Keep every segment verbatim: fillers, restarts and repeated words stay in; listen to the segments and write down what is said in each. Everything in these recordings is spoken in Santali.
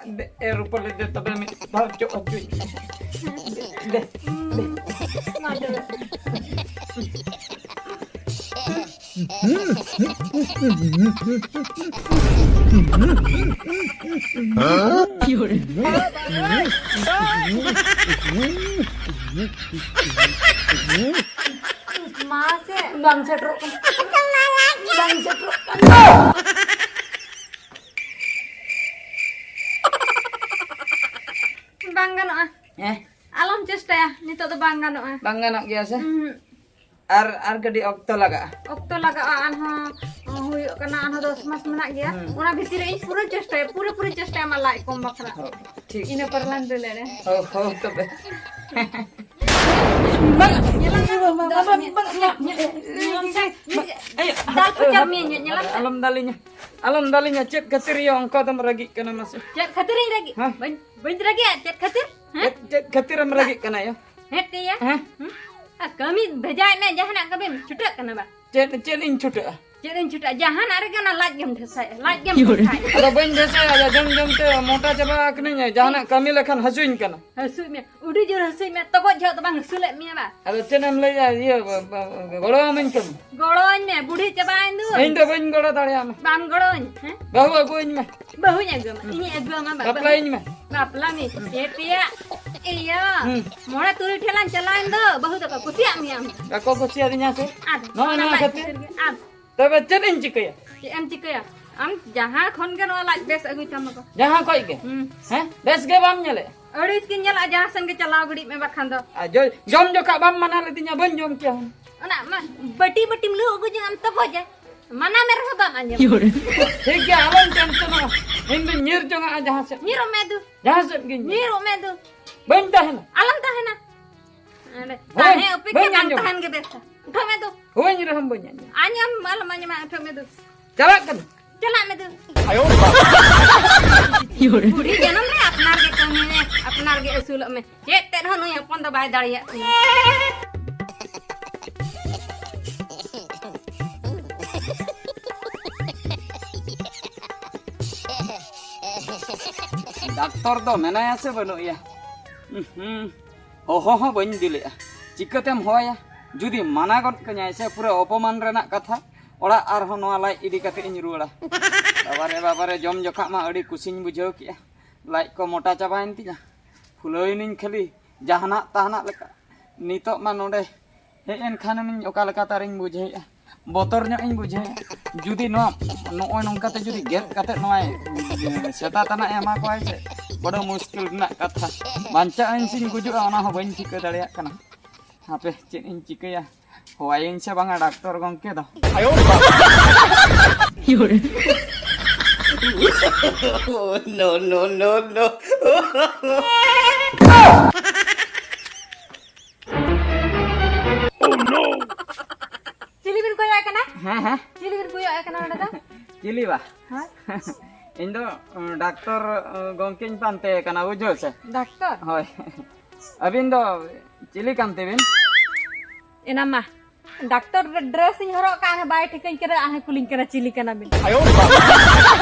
ᱫᱮ, ᱮ ᱨᱩᱯᱟᱹᱞᱤ, ᱫᱮ ᱛᱚᱵᱮ ᱢᱤᱫ ᱫᱷᱟᱣ ᱪᱚᱜ ᱦᱚᱪᱚᱭ ᱢᱮ᱾ ᱫᱮ, ᱫᱮ᱾ ᱢᱟ ᱛᱚᱵᱮ᱾ ᱢᱟᱥᱮ, ᱵᱟᱝ ᱥᱮᱴᱮᱨᱚᱜ ᱠᱟᱱᱟ᱾ ᱵᱟᱝ ᱥᱮᱴᱮᱨᱚᱜ ᱠᱟᱱᱟ᱾ ᱵᱟᱝ ᱜᱟᱱᱚᱜᱼᱟ᱾ ᱦᱮᱸ? ᱟᱞᱚᱢ ᱪᱮᱥᱴᱟᱭᱟ, ᱱᱤᱛᱚᱜ ᱫᱚ ᱵᱟᱝ ᱜᱟᱱᱚᱜᱼᱟ᱾ ᱵᱟᱝ ᱜᱟᱱᱚᱜ ᱜᱮᱭᱟ ᱥᱮ? ᱩᱸᱦᱩᱸ᱾ ᱟᱨ, ᱟᱨ ᱠᱟᱹᱴᱤᱡ ᱚᱠᱛᱚ ᱞᱟᱜᱟᱜᱼᱟ᱾ ᱚᱠᱛᱚ ᱞᱟᱜᱟᱜᱼᱟ, ᱟᱨᱦᱚᱸ ᱦᱩᱭᱩᱜ ᱠᱟᱱᱟ, ᱟᱨᱦᱚᱸ ᱫᱚᱥ ᱢᱟᱥ ᱢᱮᱱᱟᱜ ᱜᱮᱭᱟ᱾ ᱦᱩᱸ᱾ ᱚᱱᱟ ᱵᱷᱤᱛᱤᱨ ᱨᱮ ᱤᱧ ᱯᱩᱨᱟᱹ ᱪᱮᱥᱴᱟᱭᱟ, ᱯᱩᱨᱟᱹ ᱯᱩᱨᱟᱹ ᱪᱮᱥᱴᱟᱭᱟ ᱟᱢᱟᱜ ᱞᱟᱡ ᱠᱚᱢ ᱵᱟᱠᱷᱨᱟ᱾ ᱦᱳᱭ, ᱴᱷᱤᱠ᱾ ᱤᱱᱟᱹ ᱯᱚᱨ ᱞᱟᱝ ᱫᱟᱹᱲ ᱫᱟᱲᱮᱭᱟᱜᱼᱟ᱾ ᱦᱳᱭ, ᱦᱳᱭ, ᱛᱚᱵᱮ᱾ ᱧᱮᱞᱟᱢ ᱥᱮ? ᱧᱮᱞᱟᱢ ᱥᱮ? ᱫᱟᱞ ᱯᱚᱪᱟᱨ ᱢᱤᱭᱟᱹᱧ, ᱧᱮᱞᱟᱢ ᱥᱮ? ᱟᱞᱚᱢ ᱫᱟᱞᱤᱧᱟ, ᱟᱞᱚᱢ ᱫᱟᱞᱤᱧᱟ᱾ ᱪᱮᱫ ᱠᱷᱟᱹᱛᱤᱨ ᱭᱟ ᱚᱱᱠᱟ ᱫᱚᱢ ᱨᱟᱹᱜᱤᱜ ᱠᱟᱱᱟ ᱢᱟᱥᱮ? ᱪᱮᱫ ᱠᱷᱟᱹᱛᱤᱨᱤᱧ ᱨᱟᱹᱜᱤᱜ? ᱦᱮᱸ? ᱵᱟᱹᱧ, ᱵᱟᱹᱧ ᱨᱟᱹᱜᱤᱜᱼᱟ, ᱪᱮᱫ ᱠᱷᱟᱹᱛᱤᱨ? ᱦᱮᱸ? ᱪᱮᱫ, ᱪᱮᱫ ᱠᱷᱟᱹᱛᱤᱨᱮᱢ ᱨᱟᱹᱜᱤᱜ ᱠᱟᱱᱟ ᱭᱟ? ᱦᱮᱸ ᱛᱮᱭᱟ? ᱦᱮᱸ? ᱦᱩᱸ? ᱟᱨ ᱠᱟᱹᱢᱤ ᱵᱷᱮᱡᱟᱭᱮᱫ ᱢᱮ ᱡᱟᱦᱟᱱᱟᱜ ᱠᱟᱹᱢᱤᱢ ᱪᱷᱩᱴᱟᱹᱜ ᱠᱟᱱᱟ ᱵᱟ? ᱪᱮᱫ, ᱪᱮᱫ ᱤᱧ ᱪᱷᱩᱴᱟᱹᱜᱼᱟ? ᱪᱮᱫ ᱤᱧ ᱪᱷᱩᱴᱟᱹᱜᱼᱟ? ᱡᱟᱦᱟᱱᱟᱜ ᱨᱮᱜᱮ ᱚᱱᱟ ᱞᱟᱡ ᱜᱮᱢ ᱰᱷᱮᱥᱟᱭᱟ, ᱞᱟᱡ ᱜᱮᱢ ᱰᱷᱮᱥᱟᱭᱟ᱾ ᱟᱫᱚ ᱵᱟᱹᱧ ᱰᱷᱮᱥᱟᱭᱟ, ᱡᱚᱢ ᱡᱚᱢ ᱛᱮ ᱢᱚᱴᱟ ᱪᱟᱵᱟ ᱟᱠᱟᱱᱟᱹᱧ, ᱡᱟᱦᱟᱱᱟᱜ ᱠᱟᱹᱢᱤ ᱞᱮᱠᱷᱟᱱ ᱦᱟᱹᱥᱩᱧ ᱠᱟᱱᱟ᱾ ᱦᱟᱹᱥᱩᱭ ᱢᱮ, ᱟᱹᱰᱤ ᱡᱳᱨ ᱦᱟᱹᱥᱩᱭ ᱢᱮ, ᱛᱚᱜᱚᱡ ᱡᱚᱦᱚᱜ ᱫᱚ ᱵᱟᱝ ᱦᱟᱹᱥᱩ ᱞᱮᱫ ᱢᱮᱭᱟ ᱵᱟ? ᱟᱫᱚ ᱪᱮᱫ ᱮᱢ ᱞᱟᱹᱭᱟ, ᱤᱭᱟᱹ, ᱵ-, ᱵ-, ᱜᱚᱲᱚᱣᱟᱢᱟᱹᱧ ᱠᱟᱹᱢᱤ? ᱜᱚᱲᱚᱣᱟᱹᱧ ᱢᱮ, ᱵᱩᱰᱷᱤ ᱪᱟᱵᱟᱭᱮᱱ ᱫᱚ᱾ ᱤᱧ ᱫᱚ ᱵᱟᱹᱧ ᱜᱚᱲᱚ ᱫᱟᱲᱮᱭᱟᱢᱟ᱾ ᱵᱟᱢ ᱜᱚᱲᱚᱣᱟᱹᱧ, ᱦᱮᱸ? ᱵᱟᱹᱦᱩ ᱟᱹᱜᱩᱣᱟᱹᱧ ᱢᱮ᱾ ᱵᱟᱹᱦᱩᱧ ᱟᱹᱜᱩᱣᱟᱢᱟ, ᱤᱧᱤᱧ ᱟᱹᱜᱩᱣᱟᱢᱟ, ᱵᱟᱹᱦᱩ᱾ ᱵᱟᱯᱞᱟᱭᱤᱧ ᱢᱮ᱾ ᱵᱟᱯᱞᱟ ᱢᱮ, ᱦᱩᱸ᱾ ᱪᱮᱫ ᱛᱮᱭᱟ? ᱦᱩᱸ᱾ ᱢᱚᱬᱮ ᱛᱩᱨᱩᱭ ᱴᱷᱮᱱ ᱞᱟᱝ ᱪᱟᱞᱟᱣᱮᱱ ᱫᱚ, ᱵᱟᱹᱦᱩ ᱫᱚᱠᱚ ᱠᱩᱥᱤᱭᱟᱜ ᱢᱮᱭᱟ ᱟᱢ ᱫᱚ᱾ ᱵᱟᱠᱚ ᱠᱩᱥᱤᱭᱟᱫᱤᱧᱟ ᱥᱮ? ᱟᱫ, ᱱᱚᱜᱼᱚᱭ ᱚᱱᱟ ᱱᱚᱣᱟ ᱞᱟᱡ ᱠᱷᱟᱹᱛᱤᱨ᱾ ᱠᱷᱟᱹᱛᱤᱨ ᱜᱮ, ᱟᱫ᱾ ᱛᱚᱵᱮ ᱪᱮᱫ ᱤᱧ ᱪᱤᱠᱟᱹᱭᱟ? ᱪᱮᱫ ᱮᱢ ᱪᱤᱠᱟᱹᱭᱟ? ᱟᱢ ᱡᱟᱦᱟᱸ ᱠᱷᱚᱱ ᱜᱮ ᱱᱚᱣᱟ ᱞᱟᱡ ᱵᱮᱥ ᱟᱹᱜᱩᱭ ᱛᱟᱢᱟ ᱠᱚ᱾ ᱡᱟᱦᱟᱸ ᱠᱷᱚᱡ ᱜᱮ? ᱦᱩᱸ᱾ ᱦᱮᱸ? ᱵᱮᱥ ᱜᱮ ᱵᱟᱢ ᱧᱮᱞᱮᱫ? ᱟᱹᱲᱤᱥ ᱜᱮᱧ ᱧᱮᱞᱚᱜᱼᱟ, ᱡᱟᱦᱟᱸ ᱥᱮᱱ ᱜᱮ ᱪᱟᱞᱟᱣ ᱜᱷᱟᱹᱲᱤᱡ ᱢᱮ ᱵᱟᱠᱷᱟᱱ ᱫᱚ᱾ ᱟᱨ ᱡᱚ-, ᱡᱚᱢ ᱡᱚᱠᱷᱟᱜ ᱵᱟᱢ ᱢᱟᱱᱟ ᱞᱮᱫᱤᱧᱟ, ᱵᱟᱹᱧ ᱡᱚᱢ ᱠᱮᱭᱟ ᱦᱩᱱᱟᱹᱝ᱾ ᱚᱱᱟ ᱢᱟ ᱵᱟᱹᱴᱤ ᱵᱟᱹᱴᱤᱢ ᱞᱩ ᱟᱹᱜᱩ ᱡᱚᱝ ᱟᱢ ᱛᱚ ᱵᱷᱚᱡᱟ᱾ ᱢᱟᱱᱟ ᱢᱮ ᱨᱮᱦᱚᱸ ᱵᱟᱢ ᱟᱸᱡᱚᱢᱟ᱾ ᱴᱷᱤᱠ ᱜᱮᱭᱟ, ᱟᱞᱚᱢ ᱴᱮᱱᱥᱚᱱᱚᱜᱼᱟ᱾ ᱤᱧ ᱫᱚᱧ ᱧᱤᱨ ᱡᱚᱝᱟᱜᱼᱟ ᱡᱟᱦᱟᱸ ᱥᱮᱫ᱾ ᱧᱤᱨᱚᱜ ᱢᱮ ᱫᱩ᱾ ᱡᱟᱦᱟᱸ ᱥᱮᱫ ᱜᱤᱧ ᱧᱤᱨ᱾ ᱧᱤᱨᱚᱜ ᱢᱮ ᱫᱩ᱾ ᱵᱟᱹᱧ ᱛᱟᱦᱮᱱᱟ᱾ ᱟᱞᱚᱢ ᱛᱟᱦᱮᱱᱟ᱾ ᱚᱸᱰᱮ ᱦᱳᱭ, ᱛᱟᱦᱮᱸ ᱚᱯᱮᱠᱷᱟ ᱵᱟᱹᱧ ᱵᱟᱝ ᱟᱸᱡᱚᱢᱟ᱾ ᱛᱟᱦᱮᱱ ᱜᱮ ᱵᱮᱥᱟ᱾ ᱩᱴᱷᱟᱹᱜ ᱢᱮ ᱫᱩ᱾ ᱦᱳᱭ, ᱤᱧ ᱨᱮᱦᱚᱸ ᱵᱟᱹᱧ ᱟᱸᱡᱚᱢᱟ᱾ ᱟᱸᱡᱚᱢ ᱟᱞᱚᱢ ᱟᱸᱡᱚᱢᱟ, ᱩᱴᱷᱟᱹᱜ ᱢᱮ ᱫᱩ᱾ ᱪᱟᱞᱟᱜ ᱠᱟᱹᱱᱟᱹᱧ᱾ ᱪᱟᱞᱟᱜ ᱢᱮ ᱫᱩ᱾ ᱟᱭᱳ ᱵᱟᱵᱟ᱾ ᱵᱩᱲᱦᱤ ᱡᱚᱱᱚᱢ ᱨᱮ ᱟᱯᱱᱟᱨ ᱜᱮ ᱠᱟᱹᱢᱤ ᱢᱮ, ᱟᱯᱱᱟᱨ ᱜᱮ ᱟᱹᱥᱩᱞᱚᱜ ᱢᱮ᱾ ᱪᱮᱫ ᱛᱮᱫ ᱦᱚᱸ ᱱᱩᱭ ᱦᱚᱯᱚᱱ ᱫᱚ ᱵᱟᱭ ᱫᱟᱲᱮᱭᱟᱜ ᱛᱤᱧᱟᱹ᱾ ᱰᱟᱠᱛᱚᱨ ᱫᱚ ᱢᱮᱱᱟᱭᱟ ᱥᱮ ᱵᱟᱹᱱᱩᱜ ᱮᱭᱟ? ᱩᱸᱦᱩᱸ, ᱦᱚᱦᱚ ᱦᱚᱸ ᱵᱟᱹᱧ ᱤᱫᱤ ᱞᱮᱫᱼᱟ᱾ ᱪᱤᱠᱟᱹᱛᱮᱢ ᱦᱚᱦᱚᱭᱟ? ᱡᱩᱫᱤ ᱢᱟᱱᱟ ᱜᱚᱫ ᱠᱟᱹᱧᱟᱭ ᱥᱮ, ᱯᱩᱨᱟᱹ ᱚᱯᱚᱢᱟᱱ ᱨᱮᱱᱟᱜ ᱠᱟᱛᱷᱟ᱾ ᱚᱲᱟᱜ ᱟᱨᱦᱚᱸ ᱱᱚᱣᱟ ᱞᱟᱡ ᱤᱫᱤ ᱠᱟᱛᱮ ᱤᱧ ᱨᱩᱣᱟᱹᱲᱟ᱾ ᱵᱟᱵᱟᱨᱮ, ᱵᱟᱵᱟᱨᱮ, ᱡᱚᱢ ᱡᱚᱠᱷᱟᱜ ᱢᱟ ᱟᱹᱰᱤ ᱠᱩᱥᱤᱧ ᱵᱩᱡᱷᱟᱹᱣ ᱠᱮᱜᱼᱟ᱾ ᱞᱟᱡ ᱠᱚ ᱢᱚᱴᱟ ᱪᱟᱵᱟᱭᱮᱱ ᱛᱤᱧᱟ᱾ ᱯᱷᱩᱞᱟᱹᱣᱤᱱᱟᱹᱧ ᱠᱷᱟᱹᱞᱤ ᱡᱟᱦᱟᱱᱟᱜ ᱛᱟᱦᱟᱱᱟᱜ ᱞᱮᱠᱟ᱾ ᱱᱤᱛᱚᱜ ᱢᱟ ᱱᱚᱰᱮ ᱦᱮᱡ ᱮᱱ ᱠᱷᱟᱱᱮᱢ ᱤᱧ ᱚᱠᱟ ᱞᱮᱠᱟ ᱛᱟᱨᱤᱧ ᱵᱩᱡᱷᱟᱹᱣᱮᱫᱼᱟ, ᱵᱚᱛᱚᱨ ᱧᱚᱜ ᱤᱧ ᱵᱩᱡᱷᱟᱹᱣᱮᱫᱼᱟ᱾ ᱡᱩᱫᱤ ᱱᱚᱣᱟ ᱱᱚᱜᱼᱚᱭ ᱱᱚᱝᱠᱟᱛᱮ ᱡᱩᱫᱤ ᱜᱮᱫ ᱠᱟᱛᱮ ᱱᱚᱣᱟᱭ ᱥᱮᱛᱟ ᱛᱟᱱᱟᱜ ᱮ ᱮᱢᱟ ᱠᱚᱣᱟᱭ ᱥᱮ, ᱵᱚᱰᱚ ᱢᱩᱥᱠᱤᱞ ᱨᱮᱱᱟᱜ ᱠᱟᱛᱷᱟ᱾ ᱵᱟᱧᱪᱟᱜ ᱟᱹᱧ ᱥᱮᱧ ᱜᱩᱡᱩᱜᱼᱟ, ᱚᱱᱟ ᱦᱚᱸ ᱵᱟᱹᱧ ᱴᱷᱤᱠᱟᱹ ᱫᱟᱲᱮᱭᱟᱜ ᱠᱟᱱᱟ᱾ ᱦᱟᱯᱮ, ᱪᱮᱫ ᱤᱧ ᱪᱤᱠᱟᱹᱭᱟ? ᱦᱚᱦᱚᱣᱟᱭᱟᱹᱧ ᱥᱮ ᱵᱟᱝᱟ ᱰᱟᱠᱛᱚᱨ ᱜᱚᱝᱠᱮ ᱫᱚ? No, no, no, no. ᱪᱤᱞᱤ ᱵᱤᱱ ᱠᱚᱭᱚᱜ ᱮ ᱠᱟᱱᱟ? ᱦᱮᱸ, ᱦᱮᱸ᱾ ᱪᱤᱞᱤ ᱵᱤᱱ ᱠᱚᱭᱚᱜ ᱮ ᱠᱟᱱᱟ ᱚᱸᱰᱮ ᱫᱚ? ᱪᱤᱞᱤ ᱵᱟ? ᱦᱮᱸ? ᱤᱧ ᱫᱚ, ᱩᱸ, ᱰᱟᱠᱛᱚᱨ, ᱩᱸ, ᱜᱚᱝᱠᱮᱧ ᱯᱟᱱᱛᱮ ᱠᱟᱱᱟ, ᱵᱩᱡᱷᱟᱹᱣ ᱥᱮ? ᱰᱟᱠᱛᱚᱨ? ᱦᱳᱭ᱾ ᱟᱹᱵᱤᱱ ᱫᱚ ᱪᱤᱞᱤ ᱠᱟᱱ ᱛᱮᱵᱤᱱ? ᱮᱱᱟ ᱢᱟ, ᱰᱟᱠᱛᱚᱨ ᱰᱨᱮᱥ ᱤᱧ ᱦᱚᱨᱚᱜ ᱠᱟᱜᱼᱟ, ᱵᱟᱭ ᱴᱷᱤᱠᱟᱹᱧ ᱠᱟᱱᱟ, ᱟᱨ ᱦᱚᱸ ᱠᱩᱞᱤᱧ ᱠᱟᱱᱟ, ᱪᱤᱞᱤ ᱠᱟᱱᱟ ᱵᱤᱱ?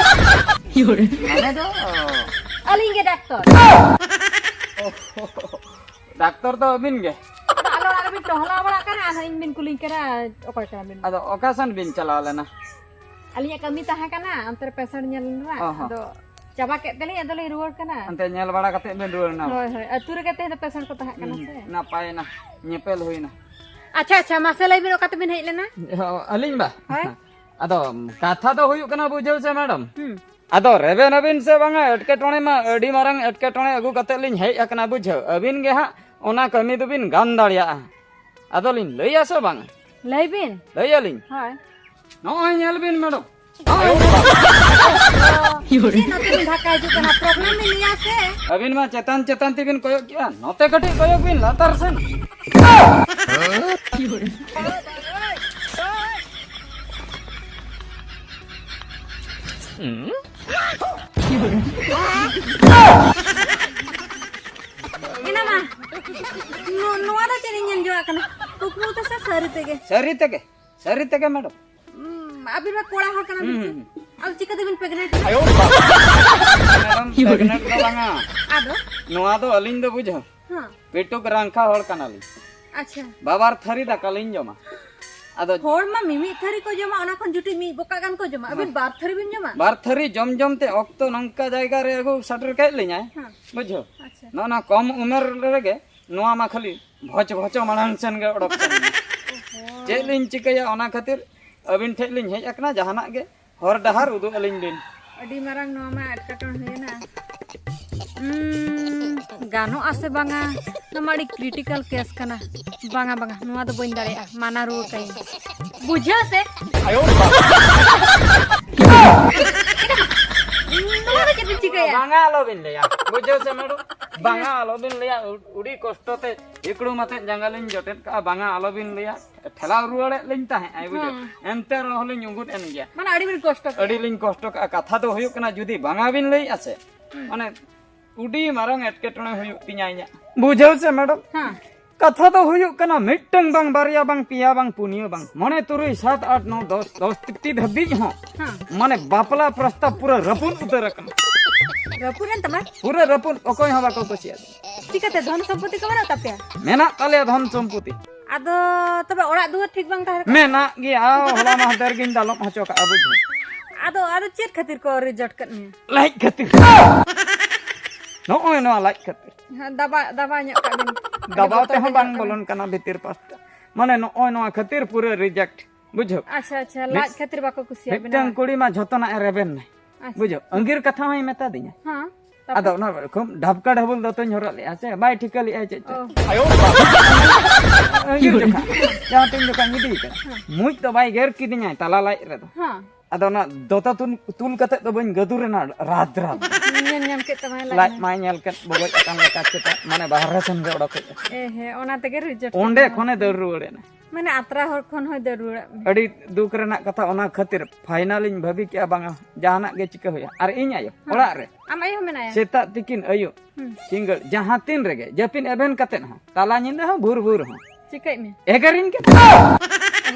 ᱢᱟᱱᱮ ᱫᱚ, ᱟᱹᱞᱤᱧ ᱜᱮ ᱰᱟᱠᱛᱚᱨ᱾ ᱰᱟᱠᱛᱚᱨ ᱫᱚ ᱟᱹᱵᱤᱱ ᱜᱮ? ᱟᱫᱚ ᱟᱞᱮ ᱚᱲᱟᱜ ᱨᱮᱵᱤᱱ ᱴᱚᱦᱞᱟ ᱵᱟᱲᱟᱜ ᱠᱟᱱᱟ, ᱟᱨ ᱦᱚᱸ ᱤᱧ ᱵᱤᱱ ᱠᱩᱞᱤᱧ ᱠᱟᱱᱟ, ᱚᱠᱚᱭ ᱠᱟᱱᱟ ᱵᱤᱱ? ᱟᱫᱚ ᱚᱠᱟ ᱥᱮᱱ ᱵᱤᱱ ᱪᱟᱞᱟᱣ ᱞᱮᱱᱟ? ᱟᱹᱞᱤᱧᱟᱜ ᱠᱟᱹᱢᱤ ᱛᱟᱦᱮᱸ ᱠᱟᱱᱟ, ᱚᱱᱛᱮ ᱨᱮ ᱯᱮᱥᱮᱱᱴ ᱧᱮᱞ ᱨᱮᱱᱟᱜ᱾ ᱚ ᱦᱚᱸ᱾ ᱟᱫᱚ ᱪᱟᱵᱟ ᱠᱮᱫ ᱛᱮᱞᱤᱧ, ᱟᱫᱚ ᱞᱤᱧ ᱨᱩᱣᱟᱹᱲ ᱠᱟᱱᱟ᱾ ᱚᱱᱛᱮ ᱧᱮᱞ ᱵᱟᱲᱟ ᱠᱟᱛᱮ ᱵᱤᱱ ᱨᱩᱣᱟᱹᱲ ᱮᱱᱟ? ᱦᱳᱭ, ᱦᱳᱭ, ᱟᱹᱛᱩ ᱨᱮᱜᱮ ᱛᱮᱦᱮᱧ ᱫᱚ ᱯᱮᱥᱮᱱᱴ ᱠᱚ ᱛᱟᱦᱮᱸ ᱠᱟᱱᱟ ᱦᱩᱸ, ᱥᱮ᱾ ᱱᱟᱯᱟᱭᱮᱱᱟ, ᱧᱮᱯᱮᱞ ᱦᱩᱭᱱᱟ᱾ ᱟᱪᱪᱷᱟ, ᱟᱪᱪᱷᱟ, ᱢᱟᱥᱮ ᱞᱟᱹᱭ ᱵᱤᱱ, ᱚᱠᱟ ᱛᱮᱵᱤᱱ ᱦᱮᱡ ᱞᱮᱱᱟ? ᱚ, ᱟᱹᱞᱤᱧ ᱵᱟ? ᱦᱳᱭ᱾ ᱟᱫᱚ ᱠᱟᱛᱷᱟ ᱫᱚ ᱦᱩᱭᱩᱜ ᱠᱟᱱᱟ, ᱵᱩᱡᱷᱟᱹᱣ ᱥᱮ ᱢᱮᱰᱟᱢ, ᱦᱩᱸ᱾ ᱟᱫᱚ ᱨᱮᱵᱮᱱ ᱟᱹᱵᱤᱱ ᱥᱮ ᱵᱟᱝᱟ, ᱮᱴᱠᱮᱴᱚᱬᱮ ᱢᱟ ᱟᱹᱰᱤ ᱢᱟᱨᱟᱝ ᱮᱴᱠᱮᱴᱚᱬᱮ ᱟᱹᱜᱩ ᱠᱟᱛᱮ ᱞᱤᱧ ᱦᱮᱡ ᱟᱠᱟᱱᱟ, ᱵᱩᱡᱷᱟᱹᱣ᱾ ᱟᱹᱵᱤᱱ ᱜᱮ ᱦᱟᱸᱜ ᱚᱱᱟ ᱠᱟᱹᱢᱤ ᱫᱚᱵᱤᱱ ᱜᱟᱱ ᱫᱟᱲᱮᱭᱟᱜᱼᱟ᱾ ᱟᱫᱚᱞᱤᱧ ᱞᱟᱹᱭᱟ ᱥᱮ ᱵᱟᱝ? ᱞᱟᱹᱭ ᱵᱤᱱ᱾ ᱞᱟᱹᱭᱟᱞᱤᱧ? ᱦᱳᱭ᱾ ᱱᱚᱜᱼᱚᱭ ᱧᱮᱞ ᱵᱤᱱ ᱢᱮᱰᱟᱢ᱾ ᱪᱮᱫ ᱱᱚᱛᱮ ᱵᱤᱱ ᱫᱷᱟᱠᱟ ᱦᱤᱡᱩᱜ ᱠᱟᱱᱟ? ᱯᱨᱚᱵᱞᱮᱢ ᱵᱤᱱ ᱞᱟᱹᱭᱟ ᱥᱮ? ᱟᱹᱵᱤᱱ ᱢᱟ ᱪᱮᱛᱟᱱ ᱪᱮᱛᱟᱱ ᱛᱮᱵᱤᱱ ᱠᱚᱭᱚᱜ ᱠᱮᱜᱼᱟ, ᱱᱚᱛᱮ ᱠᱟᱹᱴᱤᱡ ᱠᱚᱭᱚᱜ ᱵᱤᱱ ᱞᱟᱛᱟᱨ ᱥᱮᱱ᱾ ᱮᱱᱟ ᱢᱟ, ᱱᱚ-, ᱱᱚᱣᱟ ᱫᱚ ᱪᱮᱫ ᱤᱧ ᱧᱮᱞ ᱡᱚᱝᱟᱜ ᱠᱟᱱᱟ? ᱠᱩᱠᱢᱩ ᱛᱮ ᱥᱮ ᱥᱟᱹᱨᱤ ᱛᱮᱜᱮ? ᱥᱟᱹᱨᱤ ᱛᱮᱜᱮ, ᱥᱟᱹᱨᱤ ᱛᱮᱜᱮ ᱢᱮᱰᱟᱢ᱾ ᱩᱸ, ᱟᱹᱵᱤᱱ ᱢᱟ ᱠᱚᱲᱟ ᱦᱚᱲ ᱠᱟᱱᱟ ᱵᱤᱱ ᱥᱮ? ᱦᱩᱸ, ᱦᱩᱸ, ᱦᱩᱸ᱾ ᱟᱫᱚ ᱪᱤᱠᱟᱹ ᱛᱮᱵᱤᱱ ᱯᱨᱮᱜᱱᱮᱱᱴ? ᱢᱮᱰᱟᱢ, ᱯᱨᱮᱜᱱᱮᱱᱴ ᱫᱚ ᱵᱟᱝᱟ᱾ ᱟᱫᱚ? ᱱᱚᱣᱟ ᱫᱚ ᱟᱹᱞᱤᱧ ᱫᱚ ᱵᱩᱡᱷᱟᱹᱣ, ᱦᱮᱸ᱾ ᱯᱮᱴᱩᱠ ᱨᱟᱝᱠᱷᱟ ᱦᱚᱲ ᱠᱟᱱᱟᱞᱤᱧ᱾ ᱟᱪᱪᱷᱟ᱾ ᱵᱟᱵᱟᱨ ᱛᱷᱟᱹᱨᱤ ᱫᱟᱠᱟ ᱞᱤᱧ ᱡᱚᱢᱟ᱾ ᱟᱫᱚ ᱦᱚᱲ ᱢᱟ ᱢᱤᱢᱤᱫ ᱛᱷᱟᱹᱨᱤ ᱠᱚ ᱡᱚᱢᱟ, ᱚᱱᱟ ᱠᱷᱚᱱ ᱡᱩᱴᱤ ᱢᱤᱫ ᱵᱚᱠᱟ ᱜᱟᱱ ᱠᱚ ᱡᱚᱢᱟ᱾ ᱟᱹᱵᱤᱱ ᱦᱮᱸ᱾ ᱵᱟᱨ ᱛᱷᱟᱹᱨᱤ ᱵᱤᱱ ᱡᱚᱢᱟ? ᱵᱟᱨ ᱛᱷᱟᱹᱨᱤ ᱡᱚᱢ ᱡᱚᱢ ᱛᱮ ᱚᱠᱛᱚ ᱱᱚᱝᱠᱟ ᱡᱟᱭᱜᱟ ᱨᱮ ᱟᱹᱜᱩ ᱥᱮᱴᱮᱨ ᱠᱮᱫ ᱞᱤᱧᱟᱭ᱾ ᱦᱮᱸ᱾ ᱵᱩᱡᱷᱟᱹᱣ? ᱟᱪᱪᱷᱟ᱾ ᱱᱚᱜᱼᱚ ᱱᱚᱣᱟ ᱠᱚᱢ ᱩᱢᱮᱨ ᱨᱮᱜᱮ ᱱᱚᱣᱟ ᱢᱟ ᱠᱷᱟᱹᱞᱤ ᱵᱷᱚᱪ ᱵᱷᱚᱪᱚ ᱢᱟᱲᱟᱝ ᱥᱮᱱ ᱜᱮ ᱚᱰᱚᱠ ᱥᱟᱱᱟᱧᱟ᱾ ᱚᱦᱚ᱾ ᱪᱮᱫ ᱞᱤᱧ ᱪᱤᱠᱟᱹᱭᱟ, ᱚᱱᱟ ᱠᱷᱟᱹᱛᱤᱨ ᱟᱹᱵᱤᱱ ᱴᱷᱮᱱ ᱞᱤᱧ ᱦᱮᱡ ᱟᱠᱟᱱᱟ, ᱡᱟᱦᱟᱱᱟᱜ ᱜᱮ ᱦᱚᱨ ᱰᱟᱦᱟᱨ ᱩᱫᱩᱜ ᱟᱹᱞᱤᱧ ᱵᱤᱱ᱾ ᱟᱹᱰᱤ ᱢᱟᱨᱟᱝ ᱱᱚᱣᱟ ᱢᱟ ᱮᱴᱠᱮᱴᱚᱬᱮ ᱦᱩᱭᱮᱱᱟ᱾ ᱩᱸ, ᱜᱟᱱᱚᱜᱼᱟ ᱥᱮ ᱵᱟᱝᱟ? ᱱᱚᱣᱟ ᱢᱟ ᱟᱹᱰᱤ ᱠᱨᱤᱴᱤᱠᱟᱞ ᱠᱮᱥ ᱠᱟᱱᱟ᱾ ᱵᱟᱝᱟ, ᱵᱟᱝᱟ, ᱱᱚᱣᱟ ᱫᱚ ᱵᱟᱹᱧ ᱫᱟᱲᱮᱭᱟᱜᱼᱟ, ᱢᱟᱱᱟ ᱨᱩᱣᱟᱹᱲ ᱠᱟᱹᱧ᱾ ᱵᱩᱡᱷᱟᱹᱣ ᱥᱮ? ᱱᱚᱣᱟ ᱫᱚ ᱪᱮᱫ ᱵᱤᱱ ᱪᱤᱠᱟᱹᱭᱟ? ᱵᱟᱝᱟ, ᱟᱞᱚᱵᱤᱱ ᱞᱟᱹᱭᱟ, ᱵᱩᱡᱷᱟᱹᱣ ᱥᱮ ᱢᱮᱰᱚᱢ? ᱵᱟᱝᱟ, ᱟᱞᱚᱵᱤᱱ ᱞᱟᱹᱭᱟ, ᱩ-, ᱩᱰᱤ ᱠᱚᱥᱴᱚ ᱛᱮ ᱤᱠᱲᱩᱢ ᱟᱛᱮᱫ ᱡᱟᱸᱜᱟ ᱞᱤᱧ ᱡᱚᱴᱮᱫ ᱠᱟᱜᱼᱟ᱾ ᱵᱟᱝᱟ, ᱟᱞᱚᱵᱤᱱ ᱞᱟᱹᱭᱟ, ᱴᱷᱮᱞᱟᱣ ᱨᱩᱣᱟᱹᱲᱮᱫ ᱞᱤᱧ ᱛᱟᱦᱮᱸᱫ ᱟᱭ, ᱵᱩᱡᱷᱟᱹᱣ᱾ ᱦᱮᱸ᱾ ᱮᱱᱛᱮ ᱨᱮᱦᱚᱸ ᱞᱤᱧ ᱩᱸᱜᱩᱫ ᱮᱱ ᱜᱮᱭᱟ᱾ ᱢᱟᱱᱮ ᱟᱹᱰᱤ ᱵᱤᱱ ᱠᱚᱥᱴᱚ ᱠᱮᱫᱟ᱾ ᱟᱹᱰᱤ ᱞᱤᱧ ᱠᱚᱥᱴᱚ ᱠᱟᱜᱼᱟ᱾ ᱠᱟᱛᱷᱟ ᱫᱚ ᱦᱩᱭᱩᱜ ᱠᱟᱱᱟ, ᱡᱩᱫᱤ ᱵᱟᱝᱟ ᱵᱤᱱ ᱞᱟᱹᱭᱮᱫᱼᱟ ᱥᱮ, ᱦᱩᱸ᱾ ᱢᱟᱱᱮ ᱩᱰᱤ ᱢᱟᱨᱟᱝ ᱮᱴᱠᱮᱴᱚᱬᱮ ᱦᱩᱭᱩᱜ ᱛᱤᱧᱟ ᱤᱧᱟᱹᱜ᱾ ᱵᱩᱡᱷᱟᱹᱣ ᱥᱮ ᱢᱮᱰᱚᱢ? ᱦᱮᱸ᱾ ᱠᱟᱛᱷᱟ ᱫᱚ ᱦᱩᱭᱩᱜ ᱠᱟᱱᱟ, ᱢᱤᱫᱴᱟᱝ ᱵᱟᱝ, ᱵᱟᱨᱭᱟ ᱵᱟᱝ, ᱯᱮᱭᱟ ᱵᱟᱝ, ᱯᱩᱱᱭᱟᱹ ᱵᱟᱝ, ᱢᱚᱬᱮ, ᱛᱩᱨᱩᱭ, ᱥᱟᱛ, ᱟᱴ, ᱱᱚ, ᱫᱚᱥ, ᱫᱚᱥ ᱴᱤ ᱫᱷᱟᱹᱵᱤᱡ ᱦᱚᱸ᱾ ᱦᱮᱸ᱾ ᱢᱟᱱᱮ ᱵᱟᱯᱞᱟ ᱯᱨᱚᱥᱛᱟᱵ ᱯᱩᱨᱟᱹ ᱨᱟᱹᱯᱩᱫ ᱩᱛᱟᱹᱨ ᱟᱠᱟᱱᱟ᱾ ᱨᱟᱹᱯᱩᱫ ᱮᱱ ᱛᱟᱢᱟ? ᱯᱩᱨᱟᱹ ᱨᱟᱹᱯᱩᱫ, ᱚᱠᱚᱭ ᱦᱚᱸ ᱵᱟᱠᱚ ᱠᱩᱥᱤᱭᱟᱫᱟ᱾ ᱪᱤᱠᱟᱹᱛᱮ, ᱫᱷᱚᱱ ᱥᱚᱢᱯᱚᱛᱤ ᱠᱚ ᱵᱟᱹᱱᱩᱜ ᱛᱟᱯᱮᱭᱟ? ᱢᱮᱱᱟᱜ ᱛᱟᱞᱮᱭᱟ ᱫᱷᱚᱱ ᱥᱚᱢᱯᱚᱛᱤ᱾ ᱟᱫᱚ ᱛᱚᱵᱮ ᱚᱲᱟᱜ ᱫᱩᱣᱟᱹᱨ ᱴᱷᱤᱠ ᱵᱟᱝ ᱛᱟᱦᱮᱸ ᱠᱟᱱᱟ? ᱢᱮᱱᱟᱜ ᱜᱮᱭᱟ, ᱦᱚᱞᱟ ᱢᱟᱦᱫᱮᱨ ᱜᱤᱧ ᱫᱟᱞᱚᱵ ᱦᱚᱪᱚ ᱠᱟᱜᱼᱟ, ᱵᱩᱡᱷᱟᱹᱣ᱾ ᱟᱫᱚ, ᱟᱫᱚ ᱪᱮᱫ ᱠᱷᱟᱹᱛᱤᱨ ᱠᱚ ᱨᱤᱡᱮᱠᱴ ᱠᱮᱫ ᱢᱮᱭᱟ? ᱞᱟᱡ ᱠᱷᱟᱹᱛᱤᱨ᱾ ᱱᱚᱜᱼᱚᱭ ᱱᱚᱣᱟ ᱞᱟᱡ ᱠᱷᱟᱹᱛᱤᱨ᱾ ᱦᱮᱸ, ᱫᱟᱵᱟ, ᱫᱟᱵᱟ ᱧᱚᱜ ᱠᱟᱜ ᱵᱤᱱ᱾ ᱟᱹᱰᱤ ᱫᱟᱵᱟᱣ ᱵᱚᱛᱚᱨ ᱛᱮᱦᱚᱸ ᱜᱮ ᱵᱟᱝ ᱧᱚᱜ ᱠᱟᱱᱟ᱾ ᱵᱚᱞᱚᱱ ᱠᱟᱱᱟ ᱵᱷᱤᱛᱤᱨ ᱯᱟᱥᱴᱟ᱾ ᱢᱟᱱᱮ ᱱᱚᱜᱼᱚᱭ ᱱᱚᱣᱟ ᱠᱷᱟᱹᱛᱤᱨ ᱯᱩᱨᱟᱹ ᱨᱤᱡᱮᱠᱴ, ᱵᱩᱡᱷᱟᱹᱣ᱾ ᱟᱪᱪᱷᱟ, ᱟᱪᱪᱷᱟ, ᱢᱤᱫ-, ᱞᱟᱡ ᱠᱷᱟᱹᱛᱤᱨ ᱵᱟᱠᱚ ᱠᱩᱥᱤᱭᱟᱜ ᱵᱤᱱᱟ ᱢᱤᱫᱴᱟᱝ ᱵᱟᱝ? ᱠᱩᱲᱤ ᱢᱟ ᱡᱷᱚᱛᱚᱱᱟᱜ ᱮ ᱨᱮᱵᱮᱱ ᱱᱟᱭ, ᱟᱪᱪᱷᱟ᱾ ᱵᱩᱡᱷᱟᱹᱣ᱾ ᱟᱸᱜᱤᱨ ᱠᱟᱛᱷᱟ ᱦᱚᱸᱭ ᱢᱮᱛᱟ ᱫᱤᱧᱟ᱾ ᱦᱮᱸ, ᱛᱟᱯᱚᱨ? ᱟᱫᱚ ᱚᱱᱟ ᱠᱷᱩᱵ ᱰᱷᱟᱵᱠᱟ ᱰᱷᱟᱵᱩᱞ ᱫᱚᱛᱚᱧ ᱦᱚᱨᱚᱜ ᱞᱮᱜᱼᱟ ᱥᱮ, ᱵᱟᱭ ᱴᱷᱤᱠᱟᱹ ᱞᱮᱜᱼᱟ ᱪᱮᱫ ᱪᱚ᱾ ᱚ᱾ ᱟᱸᱜᱤᱨ ᱡᱚᱠᱷᱟᱜ, ᱡᱟᱦᱟᱸ ᱛᱤᱱ ᱡᱚᱠᱷᱟᱜ ᱤᱧ ᱤᱫᱤᱭᱮ ᱠᱟᱱᱟ, ᱦᱮᱸ᱾ ᱢᱩᱡ ᱫᱚ ᱵᱟᱭ ᱜᱮᱨ ᱠᱤᱫᱤᱧᱟᱭ ᱛᱟᱞᱟ ᱞᱟᱡ ᱨᱮᱫᱚ᱾ ᱦᱮᱸ᱾ ᱟᱫᱚ ᱚᱱᱟ ᱫᱚᱛᱚ ᱛᱩᱞ, ᱛᱩᱞ ᱠᱟᱛᱮ ᱫᱚ ᱵᱟᱹᱧ ᱜᱟᱹᱫᱩᱨ ᱮᱱᱟ, ᱨᱟᱫ ᱨᱟᱫ᱾ ᱧᱮᱞ ᱧᱟᱢ ᱠᱮᱫ ᱛᱟᱢᱟᱭ ᱞᱟᱡ ᱞᱟᱡ ᱢᱟ᱾ ᱢᱟᱭ ᱧᱮᱞ ᱠᱮᱫ, ᱵᱚᱜᱚᱡ ᱟᱠᱟᱱ ᱞᱮᱠᱟ ᱪᱮᱛᱟ, ᱢᱟᱱᱮ ᱵᱟᱦᱨᱮ ᱥᱮᱱ ᱜᱮ ᱚᱰᱚᱠ ᱦᱮᱡ ᱟᱠᱟᱱᱟ᱾ ᱮ ᱦᱮᱸ, ᱚᱱᱟ ᱛᱮᱜᱮ ᱨᱤᱡᱮᱠᱴ ᱚᱸᱰᱮ ᱮᱱᱟ᱾ ᱠᱷᱚᱱᱮ ᱫᱟᱹᱲ ᱨᱩᱣᱟᱹᱲ ᱮᱱᱟ᱾ ᱢᱟᱱᱮ ᱟᱛᱨᱟ ᱦᱚᱲ ᱠᱷᱚᱱ ᱦᱚᱸᱭ ᱫᱟᱹᱲ ᱨᱩᱣᱟᱹᱲᱟᱜ ᱢᱮ᱾ ᱟᱹᱰᱤ ᱫᱩᱠ ᱨᱮᱱᱟᱜ ᱠᱟᱛᱷᱟ, ᱚᱱᱟ ᱠᱷᱟᱹᱛᱤᱨ ᱯᱷᱟᱭᱱᱟᱞ ᱤᱧ ᱵᱷᱟᱹᱵᱤ ᱠᱮᱜᱼᱟ, ᱵᱟᱝᱟ, ᱡᱟᱦᱟᱱᱟᱜ ᱜᱮ ᱪᱤᱠᱟᱹ ᱦᱩᱭᱩᱜᱼᱟ᱾ ᱟᱨ ᱤᱧ ᱟᱭᱳ ᱦᱮᱸ᱾ ᱚᱲᱟᱜ ᱨᱮ ᱟᱢ ᱟᱭᱳ ᱦᱚᱸ ᱢᱮᱱᱟᱭᱟ? ᱥᱮᱛᱟᱜ ᱛᱤᱠᱤᱱ ᱟᱹᱭᱩᱵ ᱦᱩᱸ᱾ ᱥᱤᱸᱜᱟᱹᱲ ᱡᱟᱦᱟᱸ ᱛᱤᱱ ᱨᱮᱜᱮ ᱡᱟᱹᱯᱤᱫ ᱮᱵᱷᱮᱱ ᱠᱟᱛᱮᱫ ᱦᱚᱸ, ᱛᱟᱞᱟ ᱧᱤᱫᱟᱹ ᱦᱚᱸ, ᱵᱷᱳᱨ ᱵᱷᱳᱨ ᱦᱚᱸ ᱪᱤᱠᱟᱹᱭᱮᱫ ᱢᱮ? ᱮᱜᱮᱨᱤᱧ ᱠᱟᱱᱟ᱾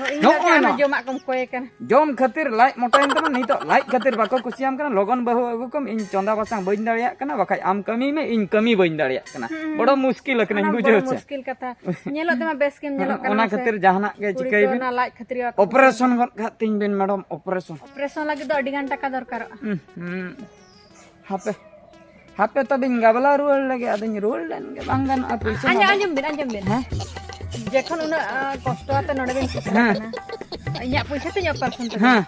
ᱤᱧ ᱱᱚᱜᱼᱚᱭ ᱫᱚ ᱱᱚᱣᱟ᱾ ᱡᱚᱢᱟᱜ ᱠᱚᱢ ᱠᱚᱭᱮ ᱠᱟᱱᱟ᱾ ᱡᱚᱢ ᱠᱷᱟᱹᱛᱤᱨ ᱞᱟᱡ ᱢᱚᱴᱟᱭᱮᱱ ᱛᱟᱢᱟ, ᱱᱤᱛᱚᱜ ᱞᱟᱡ ᱠᱷᱟᱹᱛᱤᱨ ᱵᱟᱠᱚ ᱠᱩᱥᱤᱭᱟᱢ ᱠᱟᱱᱟ, ᱞᱚᱜᱚᱱ ᱵᱟᱹᱦᱩ ᱟᱹᱜᱩ ᱠᱚᱢ, ᱤᱧ ᱪᱚᱸᱫᱟ ᱵᱟᱥᱟᱝ ᱵᱟᱹᱧ ᱫᱟᱲᱮᱭᱟᱜ ᱠᱟᱱᱟ, ᱵᱟᱠᱷᱟᱡ ᱟᱢ ᱠᱟᱹᱢᱤ ᱢᱮ, ᱤᱧ ᱠᱟᱹᱢᱤ ᱵᱟᱹᱧ ᱫᱟᱲᱮᱭᱟᱜ ᱠᱟᱱᱟ᱾ ᱦᱩᱸ, ᱦᱩᱸ᱾ ᱵᱚᱲᱚ ᱢᱩᱥᱠᱤᱞ ᱟᱠᱟᱱᱟᱹᱧ, ᱚᱱᱟ ᱵᱩᱡᱷᱟᱹᱣ ᱵᱚᱲᱚ ᱪᱮ? ᱢᱩᱥᱠᱤᱞ ᱠᱟᱛᱷᱟ᱾ ᱧᱮᱞᱚᱜ ᱛᱟᱢᱟ ᱵᱮᱥ ᱜᱮᱢ ᱧᱮᱞᱚᱜ ᱠᱟᱱᱟ ᱚᱱᱟ ᱢᱟᱥᱮ᱾ ᱠᱷᱟᱹᱛᱤᱨ ᱡᱟᱦᱟᱱᱟᱜ ᱜᱮ ᱠᱩᱲᱤ ᱪᱤᱠᱟᱹᱭ ᱫᱚ ᱵᱤᱱ᱾ ᱚᱱᱟ ᱞᱟᱡ ᱠᱷᱟᱹᱛᱤᱨ ᱜᱮ ᱵᱟᱠᱚ ᱚᱯᱟᱨᱮᱥᱚᱱ ᱠᱩᱥᱤᱭᱟᱜ᱾ ᱜᱚᱫ ᱠᱟᱜ ᱛᱤᱧ ᱵᱤᱱ ᱢᱮᱰᱟᱢ, ᱚᱯᱟᱨᱮᱥᱚᱱ᱾ ᱚᱯᱟᱨᱮᱥᱚᱱ ᱞᱟᱹᱜᱤᱫ ᱫᱚ ᱟᱹᱰᱤ ᱜᱟᱱ ᱴᱟᱠᱟ ᱫᱚᱨᱠᱟᱨᱚᱜᱼᱟ᱾ ᱦᱩᱸ, ᱦᱩᱸ᱾ ᱦᱟᱯᱮ, ᱦᱟᱯᱮ ᱛᱚᱵᱮᱧ ᱜᱟᱵᱞᱟ ᱨᱩᱣᱟᱹᱲ ᱞᱮᱜᱮ, ᱟᱫᱚᱧ ᱨᱩᱣᱟᱹᱲ ᱞᱮᱱ ᱜᱮ, ᱵᱟᱝ ᱜᱟᱱᱚᱜᱼᱟ, ᱯᱩᱭᱥᱟᱹ ᱟᱸᱡᱚᱢ, ᱢᱟ ᱟᱸᱡᱚᱢ ᱵᱤᱱ, ᱟᱸᱡᱚᱢ ᱵᱤᱱ᱾ ᱦᱮᱸ? ᱡᱚᱠᱷᱚᱱ ᱩᱱᱟᱹᱜ, ᱟ, ᱠᱚᱥᱴᱚ ᱟᱛᱮ ᱱᱚᱰᱮ ᱵᱤᱱ ᱥᱮᱴᱮᱨ ᱦᱮᱸ᱾ ᱟᱠᱟᱱᱟ, ᱤᱧᱟᱹᱜ ᱯᱚᱭᱥᱟ ᱛᱮ ᱤᱧᱟᱹᱜ ᱚᱯᱟᱨᱮᱥᱚᱱ ᱛᱟᱵᱤᱱ᱾ ᱦᱮᱸ᱾